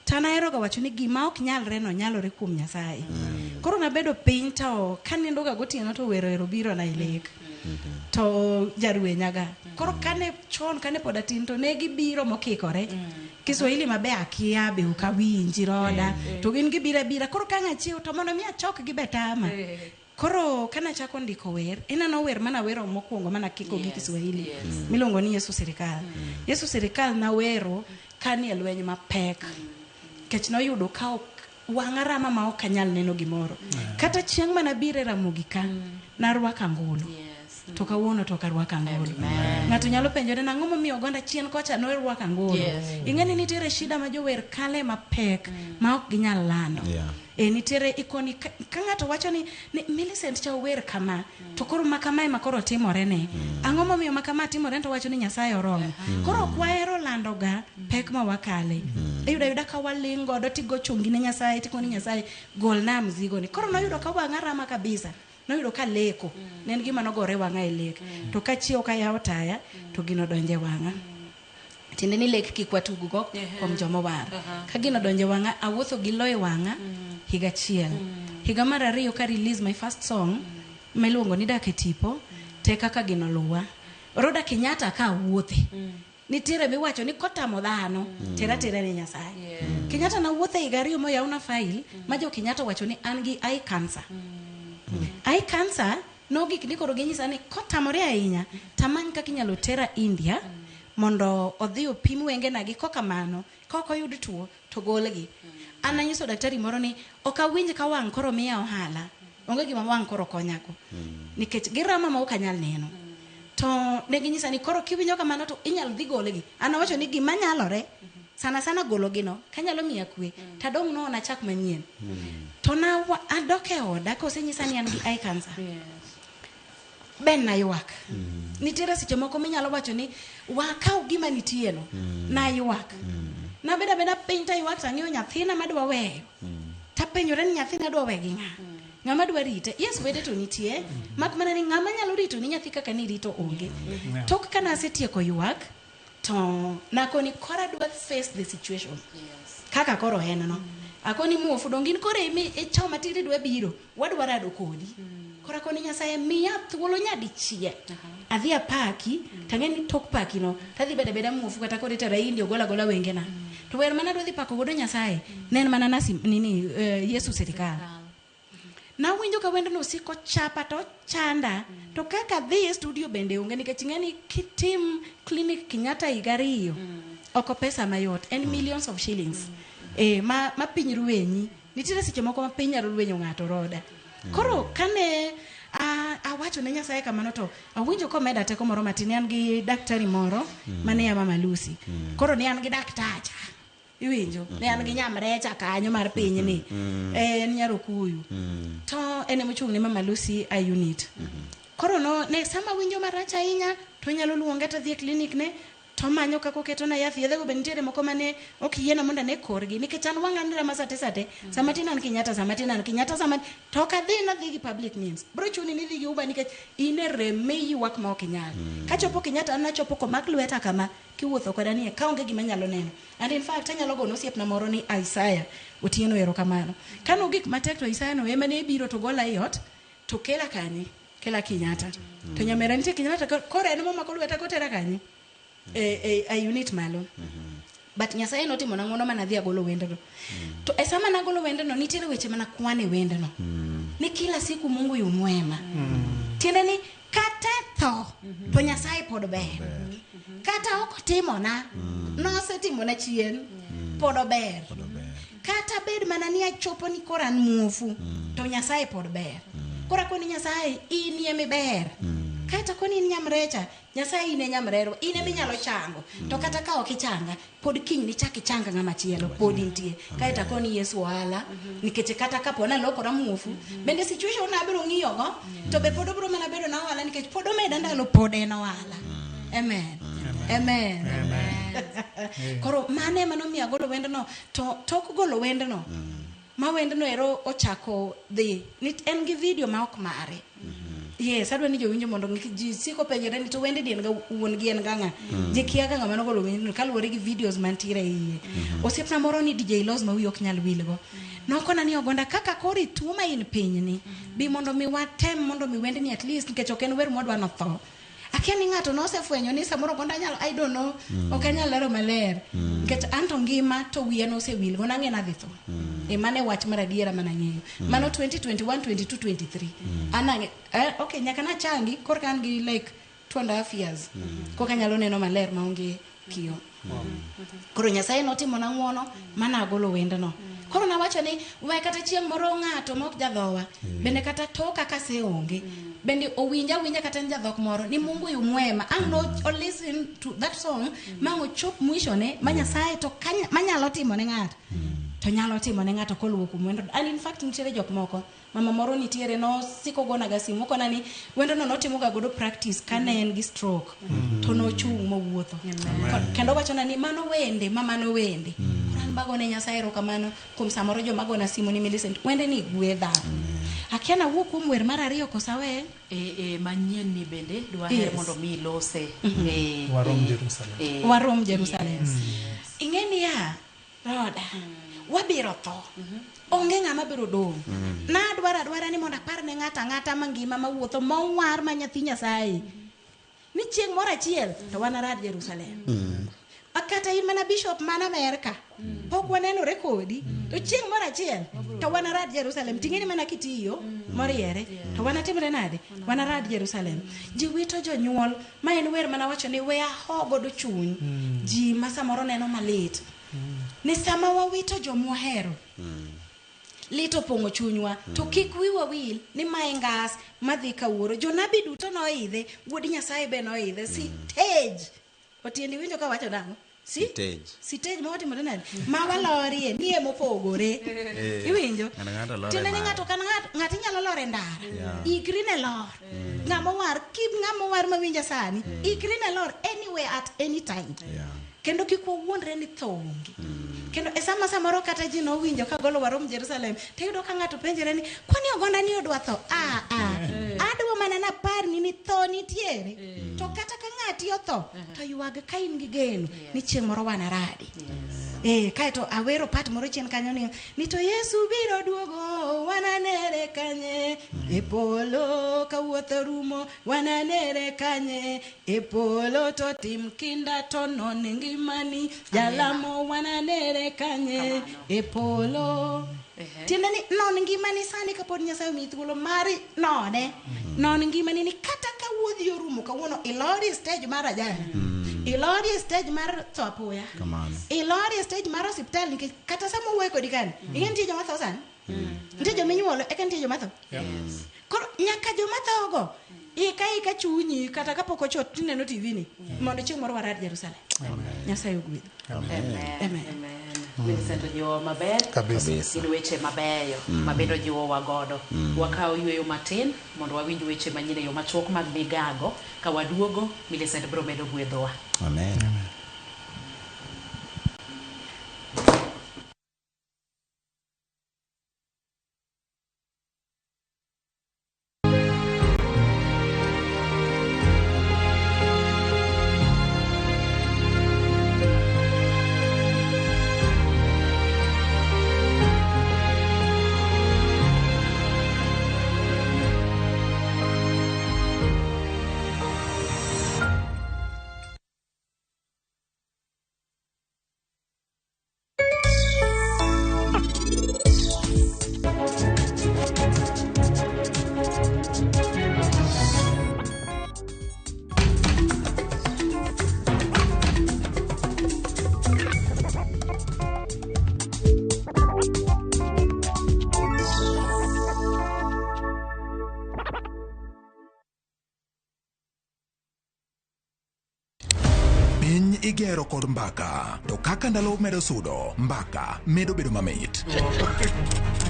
Speaker 5: to naheroga wacho ni gima ok nyalre no nyalore kuom Nyasaye. Koro nabedo piny to kanindoga gotieno to wero ero biro na e lek. To jarwenyaga. Koro kane chon kane pod atin to ne gibiro mokikore. Kiswahili mabe akia be ok awinji Roda. To gin gibiro abira. Koro ka ang' achiew to mondo mi achok gi betama. Koro kanachako ndiko wer, ineno wer mana wero mokwongo mana kiko gi Kiswahili. Miluongo ni Yesu Sirikal. Yesu Sirikal nawero kanie lweny mapek. Nikech noyudo ka ok wang'a rama ma ok anyal neno gimoro. Kata chieng' mana biro e Ramogi ka, narwako angolo. To kawuono to ok arwako angolo. Ng'ato nyalo penjore nang'o momiyo Ogonda chien kocha norwako angolo. Ing'e ni nitiere shida ma jower kale mapek ma ok ginyal lando. Nitiere ikoni ka ng'ato wacho ni Millicent cha ower kama to koro ma kama ema koro timore ne. Ang'o momiyo ma kama timore to wacho ni Nyasaye oromo. Koro ok wahero lando ga pek ma wakale. Iyudo ayuda ka waling' godo tigo chongi ne Nyasaye tikoni Nyasaye golna mzigo ni. Koro noyudo ka wang'a rama kabisa. Noyudo ka leko. Ne en gima nogore wang'a e lek. To kachiew kayawo taya to gino donje wang'a. Tiende ni lek kik watug go kuom jomowar. Ka gino odonjo e wang'a, awuotho gi lo e wang'a higa achiel. Higa mar ariyo ka release my first song miluongo ni Dak e Tipo, te kaka gino luwa. Roda Kenyatta ka awuothe. Nitiere miwacho ni kotamo dhano, tera tera ne Nyasaye. Kenyatta nawuothe higa ariyo moyawna file ma jo Kenyatta owacho ni an gi eye cancer. Eye cancer nogik ni koro ginyisa ni kotamore ahinya tamany kaka inyalo tera India mondo odhi opim wengena gi kokamano ka ok oyud tuo to golgi. An anyiso daktari moro ni ok awinj ka wang' koro miya ohala. Onge gima wang' koro konyago. Nikech girama ma ok anyal neno. To ne ginyisa ni koro kiwinjo kamano to inyalo dhi golgi. An awacho ni gima nyalore sana sana gologi no kanyalo miya kwe tadong' no nachak manyien. To na adok e oda kosenyisa ni an gi eye cancer. Ben naywak. Nitiere seche moko minyalo wacho ni wakaw gima nitie no. Naywak. Nabedo abeda piny taywak tang'iyo nyathina madwa weyo. Tapenjora ni nyathina dwa we gi ng'a? Ng'ama dwa rite? Yes, wede to nitie. Mak mana ni ng'ama nyalo rito ni nyathi kaka nirito onge. Tok ka nasetieko ywak, to nakoni koro adwa face the situation. Kaka koro en no. Akoni muofu dong in koro imi ichoma tiri dwa biro. Wadwa rado kodi. Koro akoni Nyasaye miya thuolo nyadichiel. Adhi apaki, tang'e ni tok paki no, tadhi bedo abeda muofu kata koro itera India ogola gola wengena. To wer mana adwa dhi pako godo Nyasaye, ne en mana nasi nini Yesu sirikal. Nawinjo ka wendno osiko chapa to chanda. To kaka adhi e studio bende onge nikech ing'e ni kitim clinic Kenyatta higa ariyo, oko pesa mayot, en millions of shillings. Ma piny rwenyi. Nitiere seche moko ma piny nyalo rwenyo ng'ato roda. Koro kane awacho ne Nyasaye kamano to awinjo komeda teko moro matin. Ne an gi daktari moro mane ya Mama Lucy. Koro ne an gi daktacha. Iwinjo? Ne an gi nyamrecha kanyo mar pinyni. En Nyarokuyu. To en emochung' ne Mama Lucy a unit. Koro no, ne sama winjo marach ahinya to onyalo luonga to adhi e clinic ne to manyo kaka oketona yath. Yedhego be nitiere moko mane ok yiena mondo ane korgi nikech an wang'a nera ma sate sate. Sama tin an Kenyatta, sama tin an Kenyatta, sama to ok adhi nadhi gi public means. Bro chuni ni idhi gi Uber nikech in e rem miywak ma ok inyal. Kachopo Kenyatta an nachopo komak lweta kama kiwuotho koda nie kaonge gima anyalo neno. And in fact anyalo gono osiepna moro ni Isaiah Otieno erokamano. Kane ogik matek to Isaiah no ema ne biro to gola e ot to kela kanye? Kela Kenyatta. To nyamera nitie Kenyatta koro en momako lweta kotera kanye? E unit malo. But Nyasaye notimona ng'wono mana adhi agolo wendno. To e sama nagolo wendno nitiere weche mana kwan e wendno. Ni kila siku Mungu yu mwema. Tiende ni kata tho to Nyasaye pod ber. Kata ok otimona, nosetimona chien, pod ober. Kata bed mana ni achopo ni koro an muofu, to Nyasaye pod ber. Koro akoni Nyasaye, in ema iber. Kata koni in nyamrecha, Nyasaye in e nyamrerwa, in ema inyalo chango. To kata ka ok ichanga, pod kiny nichak ichang ng'ama chielo, pod intie. Kaeto akoni Yesu ohala, nikech kata kapo nalokora muofu, bende situation abiro ng'iyogo, to be pod obiro mana bedo na ohala nikech pod omeda ndalo pod en ohala. Amen. Amen. Koro mano ema nomiyo agolo wendno, to tok golo wendno, ma wendno ero ochako dhi, en gi video ma ok mare. Yes, adwa ni jowinjo mondo ng'e, ji siko penjore ni to wende ni en ga wuon gi en ga ng'a. Ji kia ga ng'ama nogolo wendno kaluwore gi videos mantiere e iye. Osiepna moro ni DJ Loz ma wiye ok nyal wilgo. Nokona ni Ogonda kaka koro ituo ma in pinyni, bi mondo mi watem mondo mi wendni at least nikech ok en wer mwadwa notho. Akia ni ng'ato nosefwenyo ni samoro Ogonda nyalo, I don't know, ok anyal lero maler. Nikech an to ngima to wiya nosewilgo, nang'e nadhi tho. Mano e wach mar adiera mana ng'eyo. Mano 2021, 22, 23. An ang'e, okay, nyaka nachangi, korka an gi like 2.5 years. Koka anyalo neno maler maonge kio. Koro Nyasaye notimona ng'uono mana agolo wendno. Koro nawacho ni we kata chieng' moro ng'ato ma ok jadhowa, bende kata toka kaseonge, bende owinja awinja kata en jadhok moro ni Mungu yu mwema. Ang' no o listen to that song ma ang' ochop mwishone ma Nyasaye to manyalo timo ne ng'ato. To nyalo timo ne ng'ato koluwo kuom wendno. And in fact nitiere jok moko, mama moro nitiere nosiko gonaga simu okona ni wendno notimoga godo practice kane en gi stroke. To nochung' mowuotho. Kendo owachona ni mano wende, ma mano wende. Koro an bagone Nyasaye erokamano kuom samoro joma gona simu ni Millicent, wende ni gwedha. Akia nawuo kuom wer mar ariyo koso awe?
Speaker 16: E, e, manyien ni bende dwaher
Speaker 5: Yes.
Speaker 16: mondo mi ilose.
Speaker 5: Mhm.
Speaker 16: E,
Speaker 21: Warom
Speaker 16: e,
Speaker 21: Jerusalem.
Speaker 16: e,
Speaker 5: Warom Jerusalem.
Speaker 16: Yes.
Speaker 5: Ing'e niya, Roda, wabiro tho. Onge ng'ama biro dong'. Nadwaro adwara ni mondo apar ne ng'ato ang'ata mangima mawuotho mowar ma nyathi Nyasaye. Ni chieng' moro achiel to wanarad Jerusalem. Kata in mana bishop man Amerka, pok wanenore kodi, to chieng' moro achiel to wanarad Jerusalem. Ting'eni mana kitiyo moriere, to wanatimre nade? Wanarad Jerusalem. Ji wito jonyuol, ma en wer mana wacho ni we aho godo chuny ji ma samoro neno malit. Ni sama wawito jomwahero, lit opong'o chunywa to kik wiwa wil ni mae ngas madhi kawuoro jonabi duto noidhe wuod nyasaye be noidhe sitej otiendi winjo ka wacho nang'o si
Speaker 20: Sitej.
Speaker 5: sitej ma watimore nade ma walorie nie mopogore
Speaker 20: Eh,
Speaker 5: iwinjo
Speaker 20: ng'ato ng'ato lor e
Speaker 5: tiende ni
Speaker 20: mare.
Speaker 5: ng'ato ka ng'ato ng'ato inyalo lor e ndara
Speaker 20: Yeah.
Speaker 5: ikri ne lor ng'ama war kip ng'ama war mawinja sani ikri ne lor anywhere at any time kendo kik wawuondre ni tho onge kendo e sama samoro kata ji nowinjo ka golo warom Jerusalem tiyudo ka ng'ato penjore ni kwani ogonda ni odwa tho a a adwa mana naparni ni tho nitiere to kata ka ng'ati otho to ywag ka in gi geno ni chieng' moro wanaradi Eh, kaeto awero part moro chien kanyo ni ni to Yesu biro duogo wananere kanye e polo ka wuoth orumo wananere kanye e polo to tim kinda to non ngimani jalamo wananere kanye e polo tiende ni non ngimani sani kapod Nyasaye omiyi thuolo mar none non ngimani ni kata ka wuodhi orumo kawuono ilori e stage mar ajali ilori e stage mar tho apoya
Speaker 20: Kamano.
Speaker 5: ilori e stage mar osiptal nikech kata sama owuoyo kodi kani ing'e nitie joma tho sani nitie joma inyuolo eka nitie joma tho koro nyaka joma thogo ika ika chunyi kata kapok ochot tineno tv ni mondo chieng' moro warad Jerusalem Nyasaye ogwedhu
Speaker 16: Amen.
Speaker 5: Amen.
Speaker 16: Amen. Millicent ojiwowa maber.
Speaker 20: Kabisa.
Speaker 16: Gin weche mabeyo
Speaker 20: Mm.
Speaker 16: ma bende ojiwowa godo.
Speaker 20: Mm.
Speaker 16: Wakaw yueyo matin mondo wawinj weche manyien e yo machuok mag migago. Ka waduogo, Millicent biro medo gwedhowa.
Speaker 20: Amen.
Speaker 14: Piny igero kod mbaka, to kaka ndalo medo sudo, mbaka medo bedo mamit.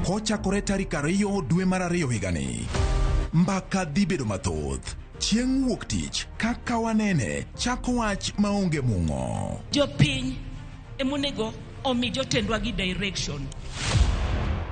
Speaker 14: Kochakore tarik 2 dwe mar 2 higani, mbaka dhi bedo mathoth. Chieng' wuok tich, kaka wanene, chako wach maonge mung'o.
Speaker 7: Jopiny emonego omi jotendwa gi direction.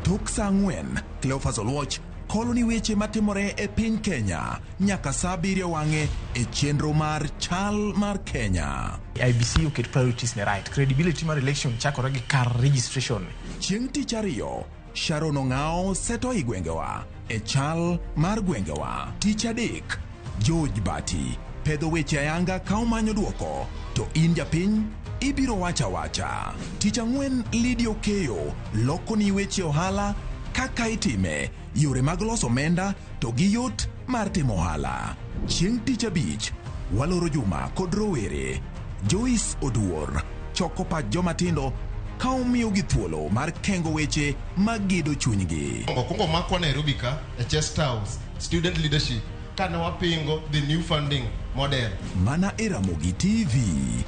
Speaker 14: Tok saa 4, Cleophas Oluoch kolo ni weche matimore e piny Kenya nyaka saa 7 wang'e e chenro mar Chal mar Kenya.
Speaker 10: IBC oket priorities ne right. Credibility mar election chakore gi kar registration.
Speaker 14: Chieng' tich ariyo, Sharon Ong'ao seto i gwengewa e chal mar gwengewa. Tich adek, George Bati pedho weche ayanga ka omanyo duoko, to in japiny ibiro wacha awacha. Tich ang'wen, Lydia Okeyo loko ni weche ohala kaka itime, yore mag loso omenda to gi yot mar timo ohala. Chieng' tich abich, waloro juma kod rowere. Joyce Oduor choko pach joma tindo ka omiyogi thuolo mar kengo weche magedo chunygi.
Speaker 23: Okwongo makwa Nairobi ka e Chest House student leadership kane wapingo the new funding model.
Speaker 14: Mana e Ramogi TV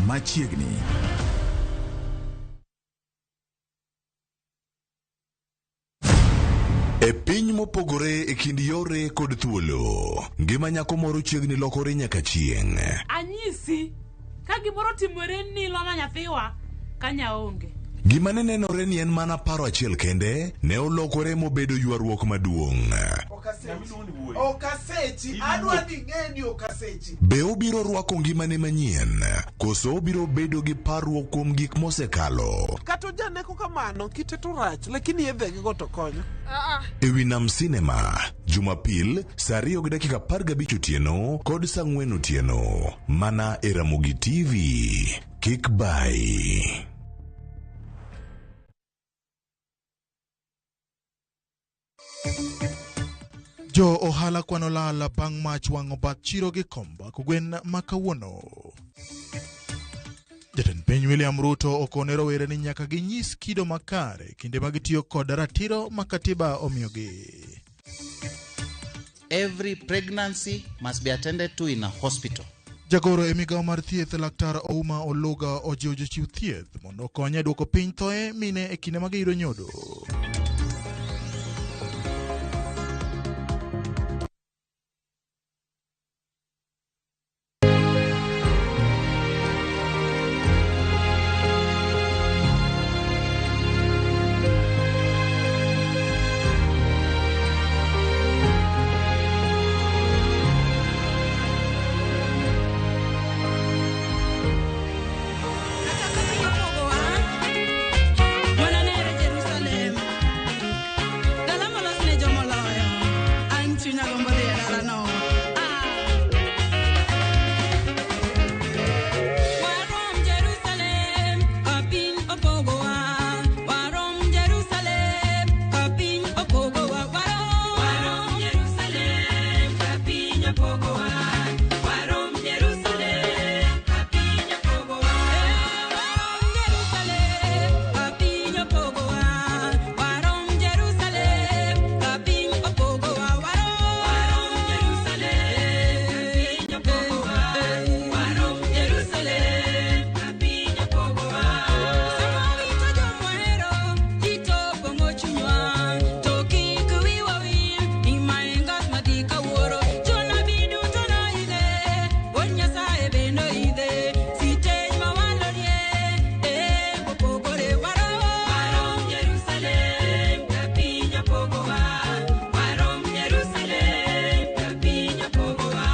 Speaker 14: machiegni.
Speaker 2: E piny mopogore e kind yore kod thuolo, ngima nyako moro chiegni lokore nyaka chieng'.
Speaker 7: Anyisi, ka gimoro timore ni lona nyathiwa, kanya onge.
Speaker 2: Gima ne nenore ni en mana paro achiel kende ne olokore mobedo ywaruok maduong'.
Speaker 17: Okasechi adwa ni ing'e ni okasechi.
Speaker 2: Be obiro rwako ngimane manyien koso obiro bedo gi parruok kuom gik mosekalo?
Speaker 17: Kata ojaneko kamano kite to rach lakini yedhegi go to konyo.
Speaker 2: Ewi Nam Cinema, Jumapil saa 2:15 otieno kod saa 4 otieno. Mana e Ramogi TV. Kik bai.
Speaker 11: Jo ohala kwano lal bang' mach wang'o bath chiro Gikomba kogwen ma kawuono. Jatend piny William Ruto okone rowere ni nyaka ginyis kido makare kinde ma gitiyo kod ratiro ma katiba omiyogi.
Speaker 12: Every pregnancy must be attended to in a hospital.
Speaker 11: Jagoro e migawo mar thieth Laktar Ouma Oluga ojiwo jochiw thieth mondo okony e duoko piny thoe mine e kinde ma giyudo nyodo.
Speaker 8: Wananere Jerusalem. Dala molos ne jomoloyo. An chunya gombo dhi e dalano. Warom Jerusalem, ka piny opogowa. Warom Jerusalem, ka piny opogowa. Warom Jerusalem, ka piny opogowa. Warom Jerusalem, ka piny opogowa. Warom Jerusalem, ka piny opogowa. Warom Jerusalem, ka piny opogowa. Warom Jerusalem, ka piny opogowa. Warom Jerusalem, ka piny opogowa. Sama wito jomwahero, ito pong'o chunywa. To kik wiwa wil ni ma en ngat madhi kawuoro. Jonabi duto noidhe, Wuod Nyasaye be noidhe. Sitej ma walorie, mopogore. Warom Jerusalem, ka piny opogowa. Warom Jerusalem, ka piny opogowa.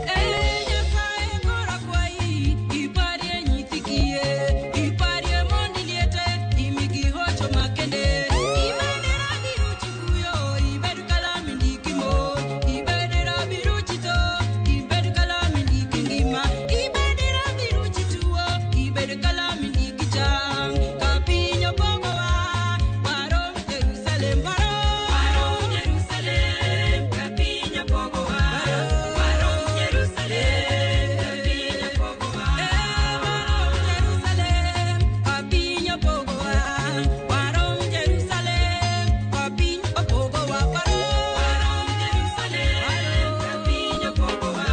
Speaker 8: Nyasaye koro akwayi, iparie nyithi kiye, iparie mondi liete, imigi hocho makende. Ibed rabiruch kuyo, ibed kalam indiki mor, ibed rabiruch tho, ibed kalam indiki ngima, ibed rabiruch tuo, ibed kalam indiki chang. Ka piny opogowa, warom Jerusalem, warom Jerusalem, ka piny opogowa. Warom Jerusalem, ka piny opogowa. Warom Jerusalem, ka piny opogowa. Warom Jerusalem, ka piny opogowa. Warom Jerusalem, ka piny opogowa.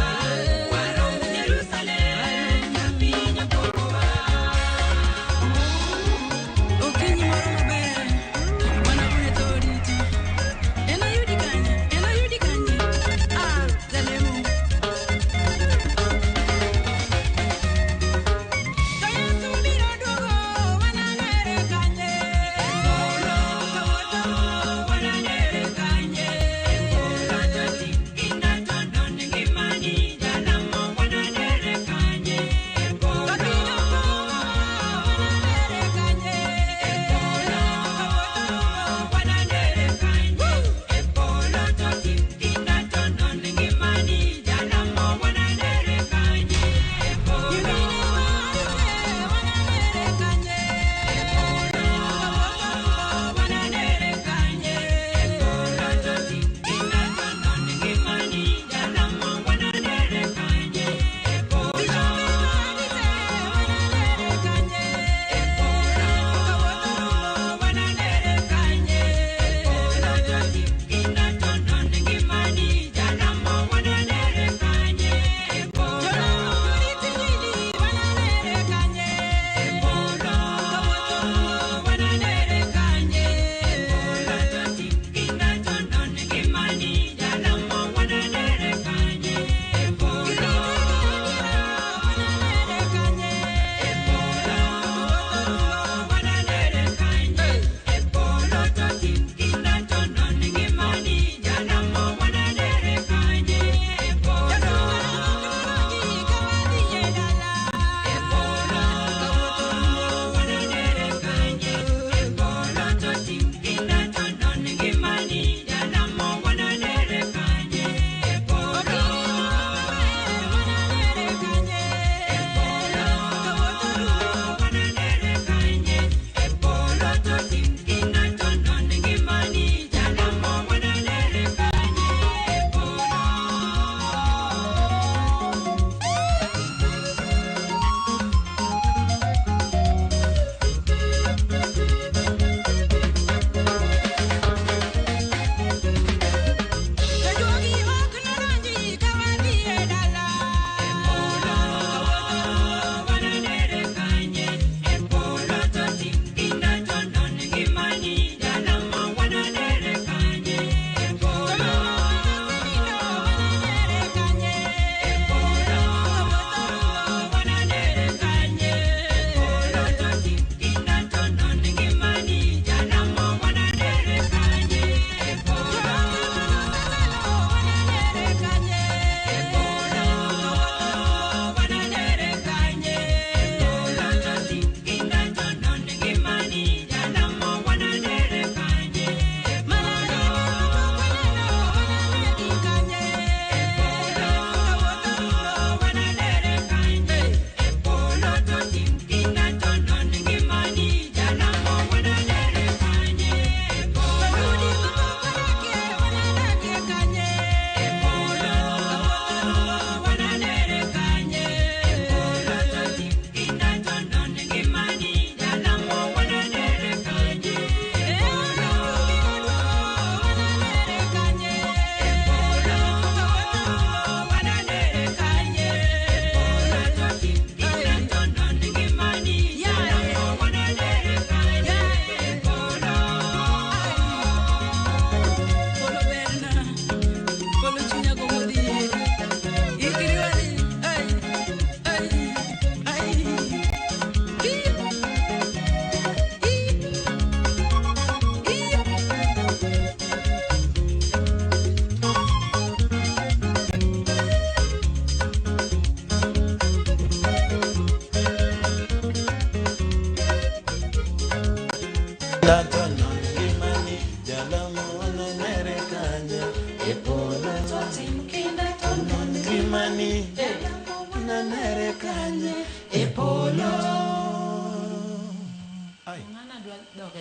Speaker 8: Warom Jerusalem, ka piny opogowa. Okinyi moro maber, wanabune to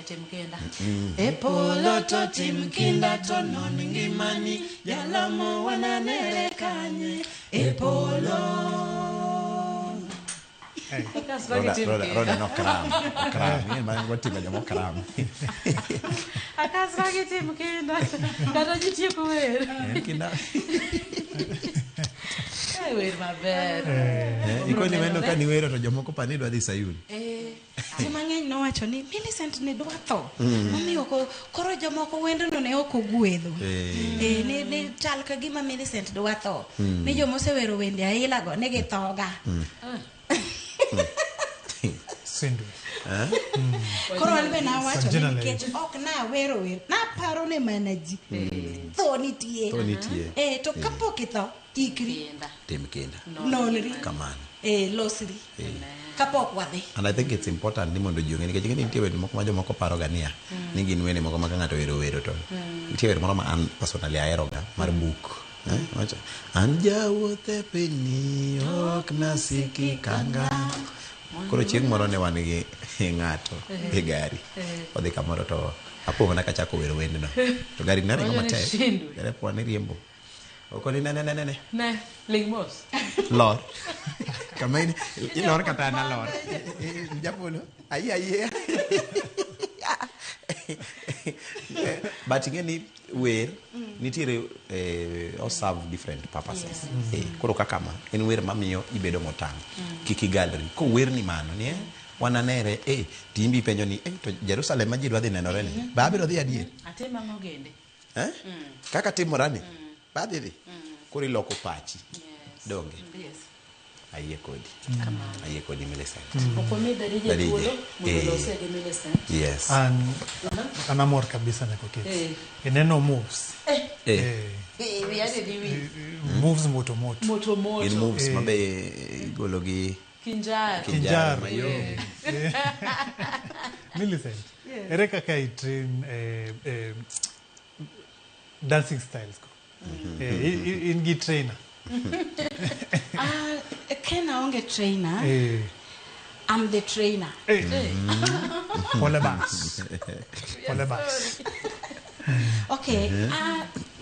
Speaker 16: tim kinda.
Speaker 5: E polo to tim kinda to non ngimani jalamo wananere kanye e polo.
Speaker 16: Akasra gi tim
Speaker 20: Roda,
Speaker 16: kinda.
Speaker 20: Roda nokram. Okram. Ing'e ma watimo joma okram.
Speaker 16: Akasra gi tim kinda. Kata ji tieko wer.
Speaker 20: En kinda.
Speaker 16: Eh, wer maber.
Speaker 20: Eh, ikoni wendo ka niwero to jomoko pa ni dwa dhi Sayun.
Speaker 5: Eh, ji mang'eny nowacho ni Millicent ne dwa tho.
Speaker 20: Mm.
Speaker 5: Omiyo koro jomoko wendno ne ok ogwedho.
Speaker 20: Eh.
Speaker 5: Eh, ne chal ka gima Millicent dwa tho.
Speaker 20: Mm.
Speaker 5: Ni jomosewero wende aila go ne githoga.
Speaker 21: Sindwe.
Speaker 20: Eh?
Speaker 5: Koro an be nawacho ni
Speaker 21: Sanjena
Speaker 5: nikech ok nawero wer naparo ne mana ji tho nitie.
Speaker 20: Tho nitie.
Speaker 5: Eh, to kapok itho ikri
Speaker 20: Tim kinda.
Speaker 5: nonri
Speaker 20: Kamano.
Speaker 5: eh, losri kapok wadhi.
Speaker 20: And I think it's important ni mondo ji ong'e nikech ing'e ni nitie wende moko ma jomoko paro ga niya ni gin wende moko ma ka ng'ato wero wero to nitie wer moro ma an personally aheroga mar buk. Eh, wacho, an jawuoth e pinyni ok nasiki kanga. Koro chieng' moro ne wan gi ng'ato e gari. Odhi kamoro to apo mana kachako wero wendno. To gari ne ringo
Speaker 16: Wacho ni
Speaker 20: matek.
Speaker 16: shindwe.
Speaker 20: Derepwa ne riembo. Okoni ne ne ne ne ne.
Speaker 16: Ne, ling mos.
Speaker 20: Lor. Kama in ilor kata an alor. Japolo. Ayie ayie. But ing'e ni wer nitiere o serve different purposes.
Speaker 16: Yes.
Speaker 20: Koro kaka ma en wer mamiyo ibedo motang'. Kik igalri. Kowerni mano ni wananere timbi ipenjo ni to Jerusalem ma ji dwa dhi nenore ni. Be abiro dhi adier?
Speaker 16: Atim ang'o gende?
Speaker 20: Eh? Kaka timorani. Be adhi dhi. Koro iloko pachi. Donge.
Speaker 16: Yes.
Speaker 20: Ayie kodi.
Speaker 16: Kamano.
Speaker 20: Ayie kodi Millicent.
Speaker 16: Ok wami Darije
Speaker 20: Darije.
Speaker 16: thuolo mondo
Speaker 20: Eh.
Speaker 16: olose gi Millicent.
Speaker 20: Yes.
Speaker 21: An amor kabisa nyako Kate.
Speaker 16: Eh.
Speaker 21: Ineno moves.
Speaker 20: Eh.
Speaker 16: Eh, wiya ne dhi wi.
Speaker 21: Moves moto moto.
Speaker 16: Moto moto.
Speaker 20: Gin moves
Speaker 21: Eh.
Speaker 20: ma be igolo gi
Speaker 16: Kinjaro.
Speaker 20: Kinjaro mayom.
Speaker 21: Eh. Millicent.
Speaker 16: Yes.
Speaker 21: Ere kaka i train dancing styles go. In gi trainer.
Speaker 5: Ah, Ken aonge trainer.
Speaker 21: Eh.
Speaker 5: I'm the trainer.
Speaker 21: Eh. Pole bas. Pole bas.
Speaker 5: Okay,
Speaker 21: Mhm.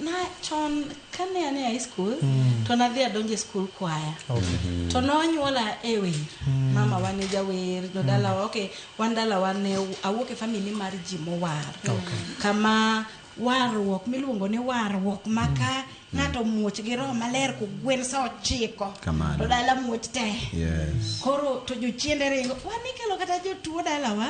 Speaker 5: na chon kane an e high school
Speaker 21: Mm.
Speaker 5: to nadhi adonjo e school choir.
Speaker 21: Okay.
Speaker 5: To nonyuola e wer.
Speaker 21: Mm.
Speaker 5: Mama wa ne jawer, jodalawa okay, wan dalawa ne awuok e family mar ji mowar.
Speaker 21: Okay.
Speaker 5: Kama warruok miluongo ni warruok ma ka ng'ato muoch gi roho maler kogwen sa 9
Speaker 20: Kamano.
Speaker 5: to dala muoch te.
Speaker 20: Yes.
Speaker 5: Koro to jochiende ringo. Wan ikelo kata jotuo dalawa.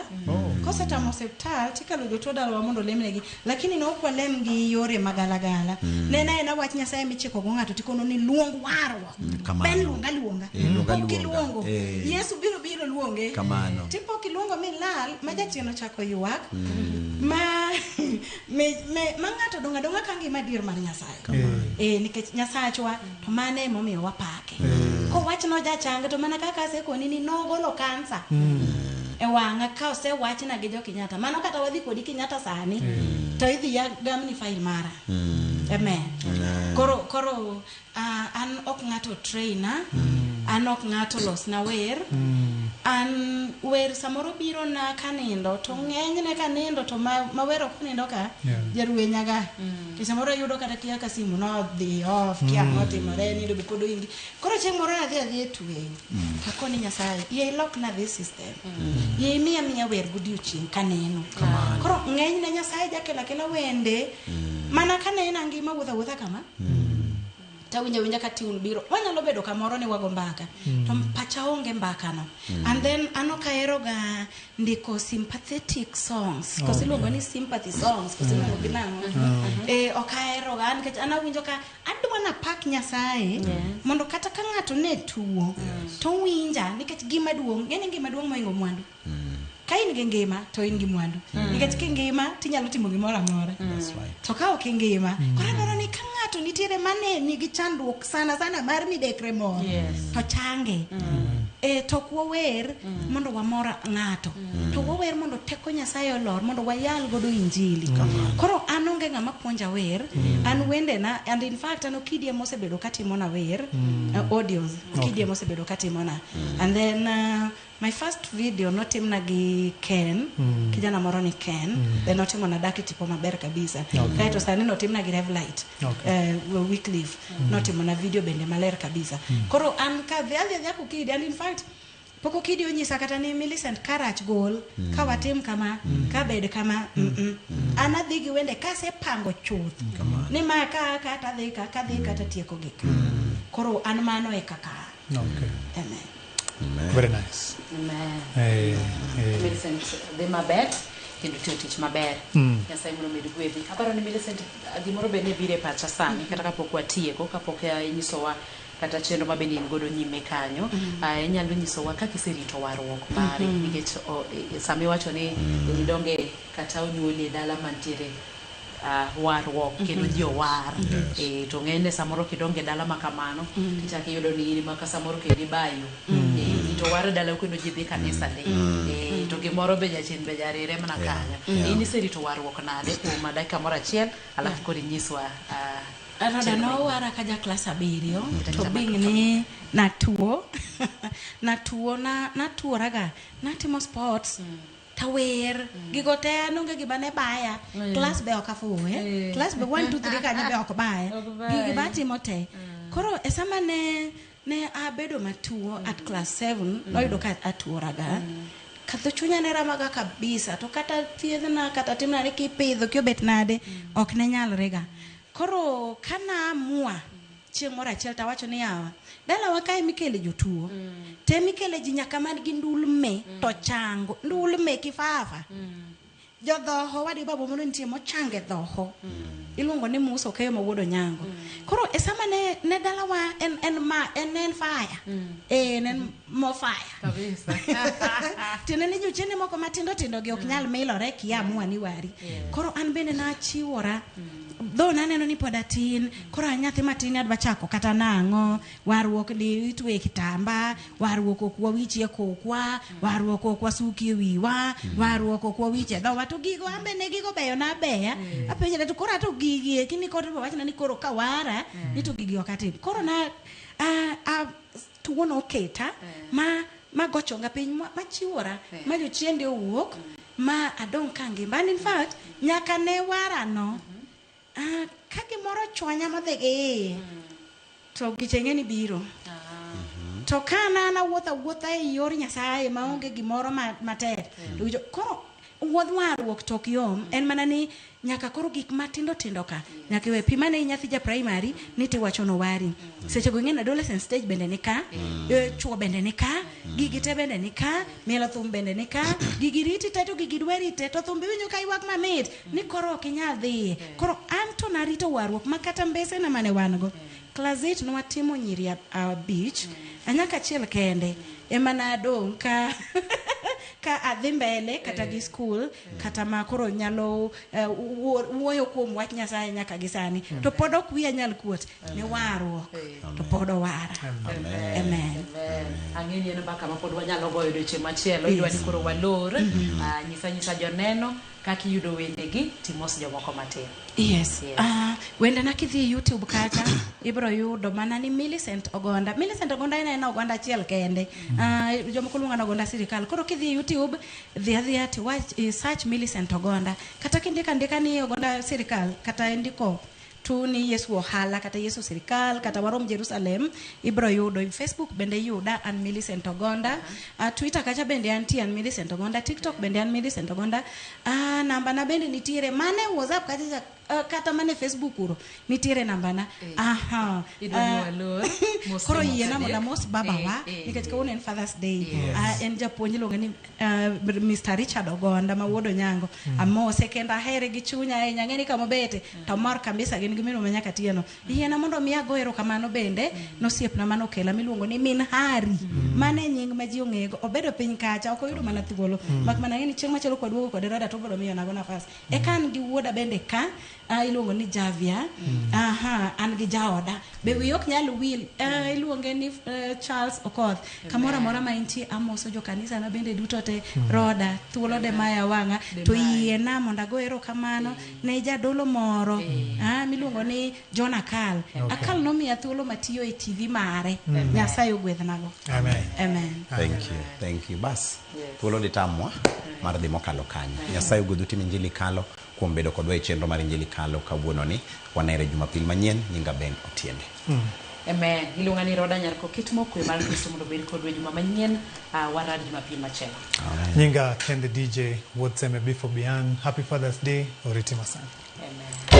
Speaker 5: Kosetamo osiptal tikelo jotuo dalawa mondo olemnegi. Lakini ne ok walem gi yore magalagala.
Speaker 20: Mm.
Speaker 5: Ne en aena wach Nyasaye michiko go ng'ato tikono ni luong warruok.
Speaker 20: Kamano.
Speaker 5: Ben luonga luonga.
Speaker 20: Eh, luonga
Speaker 5: Pok
Speaker 20: luonga.
Speaker 5: iluongo.
Speaker 20: Eh.
Speaker 5: Yesu biro biro luonge.
Speaker 20: Kamano.
Speaker 5: Tipok iluongo milal ma jachien ochako ywak.
Speaker 20: Mm.
Speaker 5: Ma ma ng'ato dong' adong'a ka ngima adier mar Nyasaye. Eh, nikech Nyasachwa to mano emomiyo wapake. Kowach nojachang to mana kaka asekoni ni nogolo kansa e wang'a ka osewachna gi jo Kenyatta. Mano kata wadhi kodi Kenyatta sani to idhi ya gamni file mara. Amen. Koro an ok ng'ato trainer, an ok ng'ato losna wer. An wer samoro biro na kanindo to ng'enyne kanindo to ma wer ok nindo ka
Speaker 21: Yeah.
Speaker 5: jarwenyaga. To samoro yudo kata kia ka simu nodhi off kia
Speaker 21: Mm.
Speaker 5: ang'o timore nindo be pod owinji. Koro chieng' moro nadhi adhi e tweyo. Akoni Nyasaye, yie ilokna this system. Yie imiya miya wer godiochieng' kaneno. Koro ng'enyne Nyasaye jakelo akela wende mana kaneno angima wuotho awuotha kama. Tawinjo awinja ka tune biro. Wanyalo bedo kamoro ni wago mbaka. To pacha onge mbaka no. And then an ok ahero ga ndiko sympathetic songs. Koso
Speaker 21: Okay.
Speaker 5: iluongo ni sympathy songs. Koso iluongo gi nang'o. Eh, ok ahero ga nikech an awinjo ka adwa napak Nyasaye mondo kata ka ng'ato ne tuo to winja nikech gima duong' ng'eni gima duong' mohingo mwandu. Ka in gi ngima to in gi mwandu. Nikech kingima tinyalo timo gimoro amora. To ka ok ingima, koro adwaro ni ka ng'ato nitiere mane nigi chandruok sana sana mar midekre moro
Speaker 16: Yes.
Speaker 5: to change. To ok wawer mondo wamor ng'ato. To wawer mondo teko Nyasaye olor mondo wayal godo injili. Koro an onge onge ng'ama puonja wer. An wendena, and in fact an Okidi ema osebedo katimona wer. Audios Okidi ema osebedo katimona. And then my first video notimna gi Ken, kijana moro ni Ken. Then notimona dak e tipo maber kabisa. Kaeto sani notimna gi Revlight, Wycliffe. Notimona video bende maler kabisa. Koro an ka dhi adhi adhiya Kokidi, and in fact pok Okidi onyisa kata ni Millicent karach gol, ka watim kama, ka bed kama. An adhi gi wende kasepango chuth ni ma ka ka tadhi ka kadhi kata tieko gi ka. Koro an mano e kaka. Amen.
Speaker 21: Very nice.
Speaker 16: Amen.
Speaker 21: Eh.
Speaker 16: Millicent dhi maber kendo tiyo tich maber. Nyasaye mondo omed gwedhi. Aparo ni Millicent, gimoro be ne biro e pacha sani kata kapok watieko, kapok inyisowa kata chenro ma bende in godo nyime kanyo. Inyalo nyisowa kaka iserito warruok mari, nikech sama iwacho ni idonge kata onyuoli e dala mantiere warruok kendo ji owar. To ng'enyne samoro kidongo e dala ma kamano, tichako iyudo ni in ma ka samoro kendo ibayo. To war e dalau kendo ji dhi kanisa ndi. To gimoro be jachien be jarire mana kanyo. In iserito warruok nade kuom dakika moro achiel, alafu koro inyiswa
Speaker 5: Rada
Speaker 16: chenro ma
Speaker 5: nowara ka ja klas 7 to
Speaker 16: Kata
Speaker 5: bing ni natuo na natuoraga natimo sports tawer gigo te an onge gima ne baya. Klas be ok afuwe. Klas be 1 2 3 kanyo be ok baya.
Speaker 16: Ok bayi.
Speaker 5: Gigi batimo te. Koro e sama ne abedo matuo at class 7, noyudo ka atuoraga kadho chunya ne ramaga kabisa, to kata thiedhna kata timna ni kipidho kiobet nade ok ne nyalrega. Koro kanaamua chieng' moro achiel tawacho ni yawa, dalawa kae mikele jotuo te mikele ji nyaka man gi ndulme to chango ndulme kifafa. Jodhoho wadgi baba moro nitie mochango e dhoho iluongo ni Musa Okeyo ma wuod Onyango. Koro e sama ne dalawa en ma en fire, en mo fire
Speaker 16: kabisa.
Speaker 5: Tiende ni jochiende moko matindo tindo gi ok nyal milore kiamua ni wari. Koro an bende nachiwora dho naneno ni pod atin, koro an nyathi matin adwa chako kata nang'o warruok ni itwe kitamba, warruok ok wawichie kokwa, warruok ok wasukie wiwa, warruok ok wawiche dhowa, to gigo an bende gigo beyo na abeya. Apenjore to koro ato gigi eki ni koro wachna ni koro kawara ni to gigi ok atim. Koro na tuo noketa ma gochonga piny machiwora ma jochiende owuok ma adong' ka ngima. And in fact nyaka ne warano, ka gimoro chwanya modhi gi iye to giche ng'e ni biro to ka na an awuotho awuotha e yor Nyasaye maonge gimoro matek to winjo koro wuodh warruok to ok yom. En mana ni nyaka koro gik matindo tindo ka nyaka iwe pi mane nyathi ja primary ni tiwacho nowari sechego ing'e ni adolescent stage bende ni ka, chuo bende ni ka, gigi te bende ni ka, mielo thum bende ni ka, gigi riti te to gigi dweri te to thum be iwinjo ka ywak mamit ni koro ok inyal dhiye. Koro an to narito warruok ma kata mbesena mane wan go class 8 nwatimo nyiri 5, anyaka achiel kende ema nadong' ka adhi mbele kata gi skul kata ma koro nyalo wuoyo kuom wach Nyasaye nyaka gi sani to pod ok wiya nyal kuot ni warruok to pod owara. Amen.
Speaker 16: Ang'e ni en mbaka ma pod wanyalo goyo odiochieng' machielo. Idwa ni koro walor. Nyisa joneno kaka iyudo wendegi timos jomoko matin.
Speaker 5: Yes. Wendena kidhi e YouTube kacha ibiro yudo mana ni Millicent Ogonda. Millicent Ogonda en aena Ogonda achiel kende. Jomoko luonga ni Ogonda sirikal. Koro kidhi e YouTube dhi adhiya tiwach search Millicent Ogonda. Kata kindiko andika ni Ogonda sirikal kata indiko tu ni Yesu ohala kata Yesu sirikal kata warom Jerusalem ibiro yudo. E Facebook bende yuda an Millicent Ogonda. Twitter kacha bende antie an Millicent Ogonda. TikTok bende an Millicent Ogonda. Namba na bende nitiere mane WhatsApp kacha cha, kata mane Facebook uro nitiere namba na. Aha.
Speaker 16: Idwa ni walor. Mos
Speaker 5: Koro
Speaker 16: mos
Speaker 5: yiena mondo
Speaker 16: adek.
Speaker 5: amos babawa nikech kawuono en Father's Day. En japuonj iluongo ni Mr. Richard Ogonda ma wuod Onyango. Amose kendo ahere gi chunya ahinya. Ang'e ni kama obete to mor kabisa gi in gi minwa ma nyaka tieno. Yiena mondo mi ago erokamano bende nosiepna manokela miluongo ni Min Hari. Mano e nying ma ji ong'eyego. Obedo piny kacha, ok oyudo mana thuolo. Mak mana ng'e ni chieng' machielo kwaduogo kode Roda to obiro miyonago nafas. Eka an gi wuoda bende ka, iluongo ni Javia. Aha, an gi jaoda. Be wiyi ok nyal wil. Iluonge ni Charles Okoth. Kamoro amora ma entie amoso jokanisa na bende duto te. Roda, thuolo de maya wang'a. To yiena mondo ago erokamano ne jadolo moro miluongo ni John Akal. Akal nomiya thuolo matiyo e TV mare. Nyasaye ogwedhnago.
Speaker 21: Amen.
Speaker 5: Amen.
Speaker 20: Thank you, thank you. Bas, thuolo ditamwa mar dhi mokalo kanyo. Nyasaye ogwedhu tim Injili Kalo kuom bedo kodwa e chenro mar Injili Kalo kawuononi. Wanere Jumapil manyien, nyinga Ben Otiende.
Speaker 16: Amen. Iluonga ni Roda Nyarko Kitmo, kwe mar Kristo mondo obed kodwa e juma manyien. Warad Jumapil machielo.
Speaker 21: Nyinga Ken the DJ, Wuod Seme Bifo Biang. Happy Father's Day, oriti masana.
Speaker 16: Amen.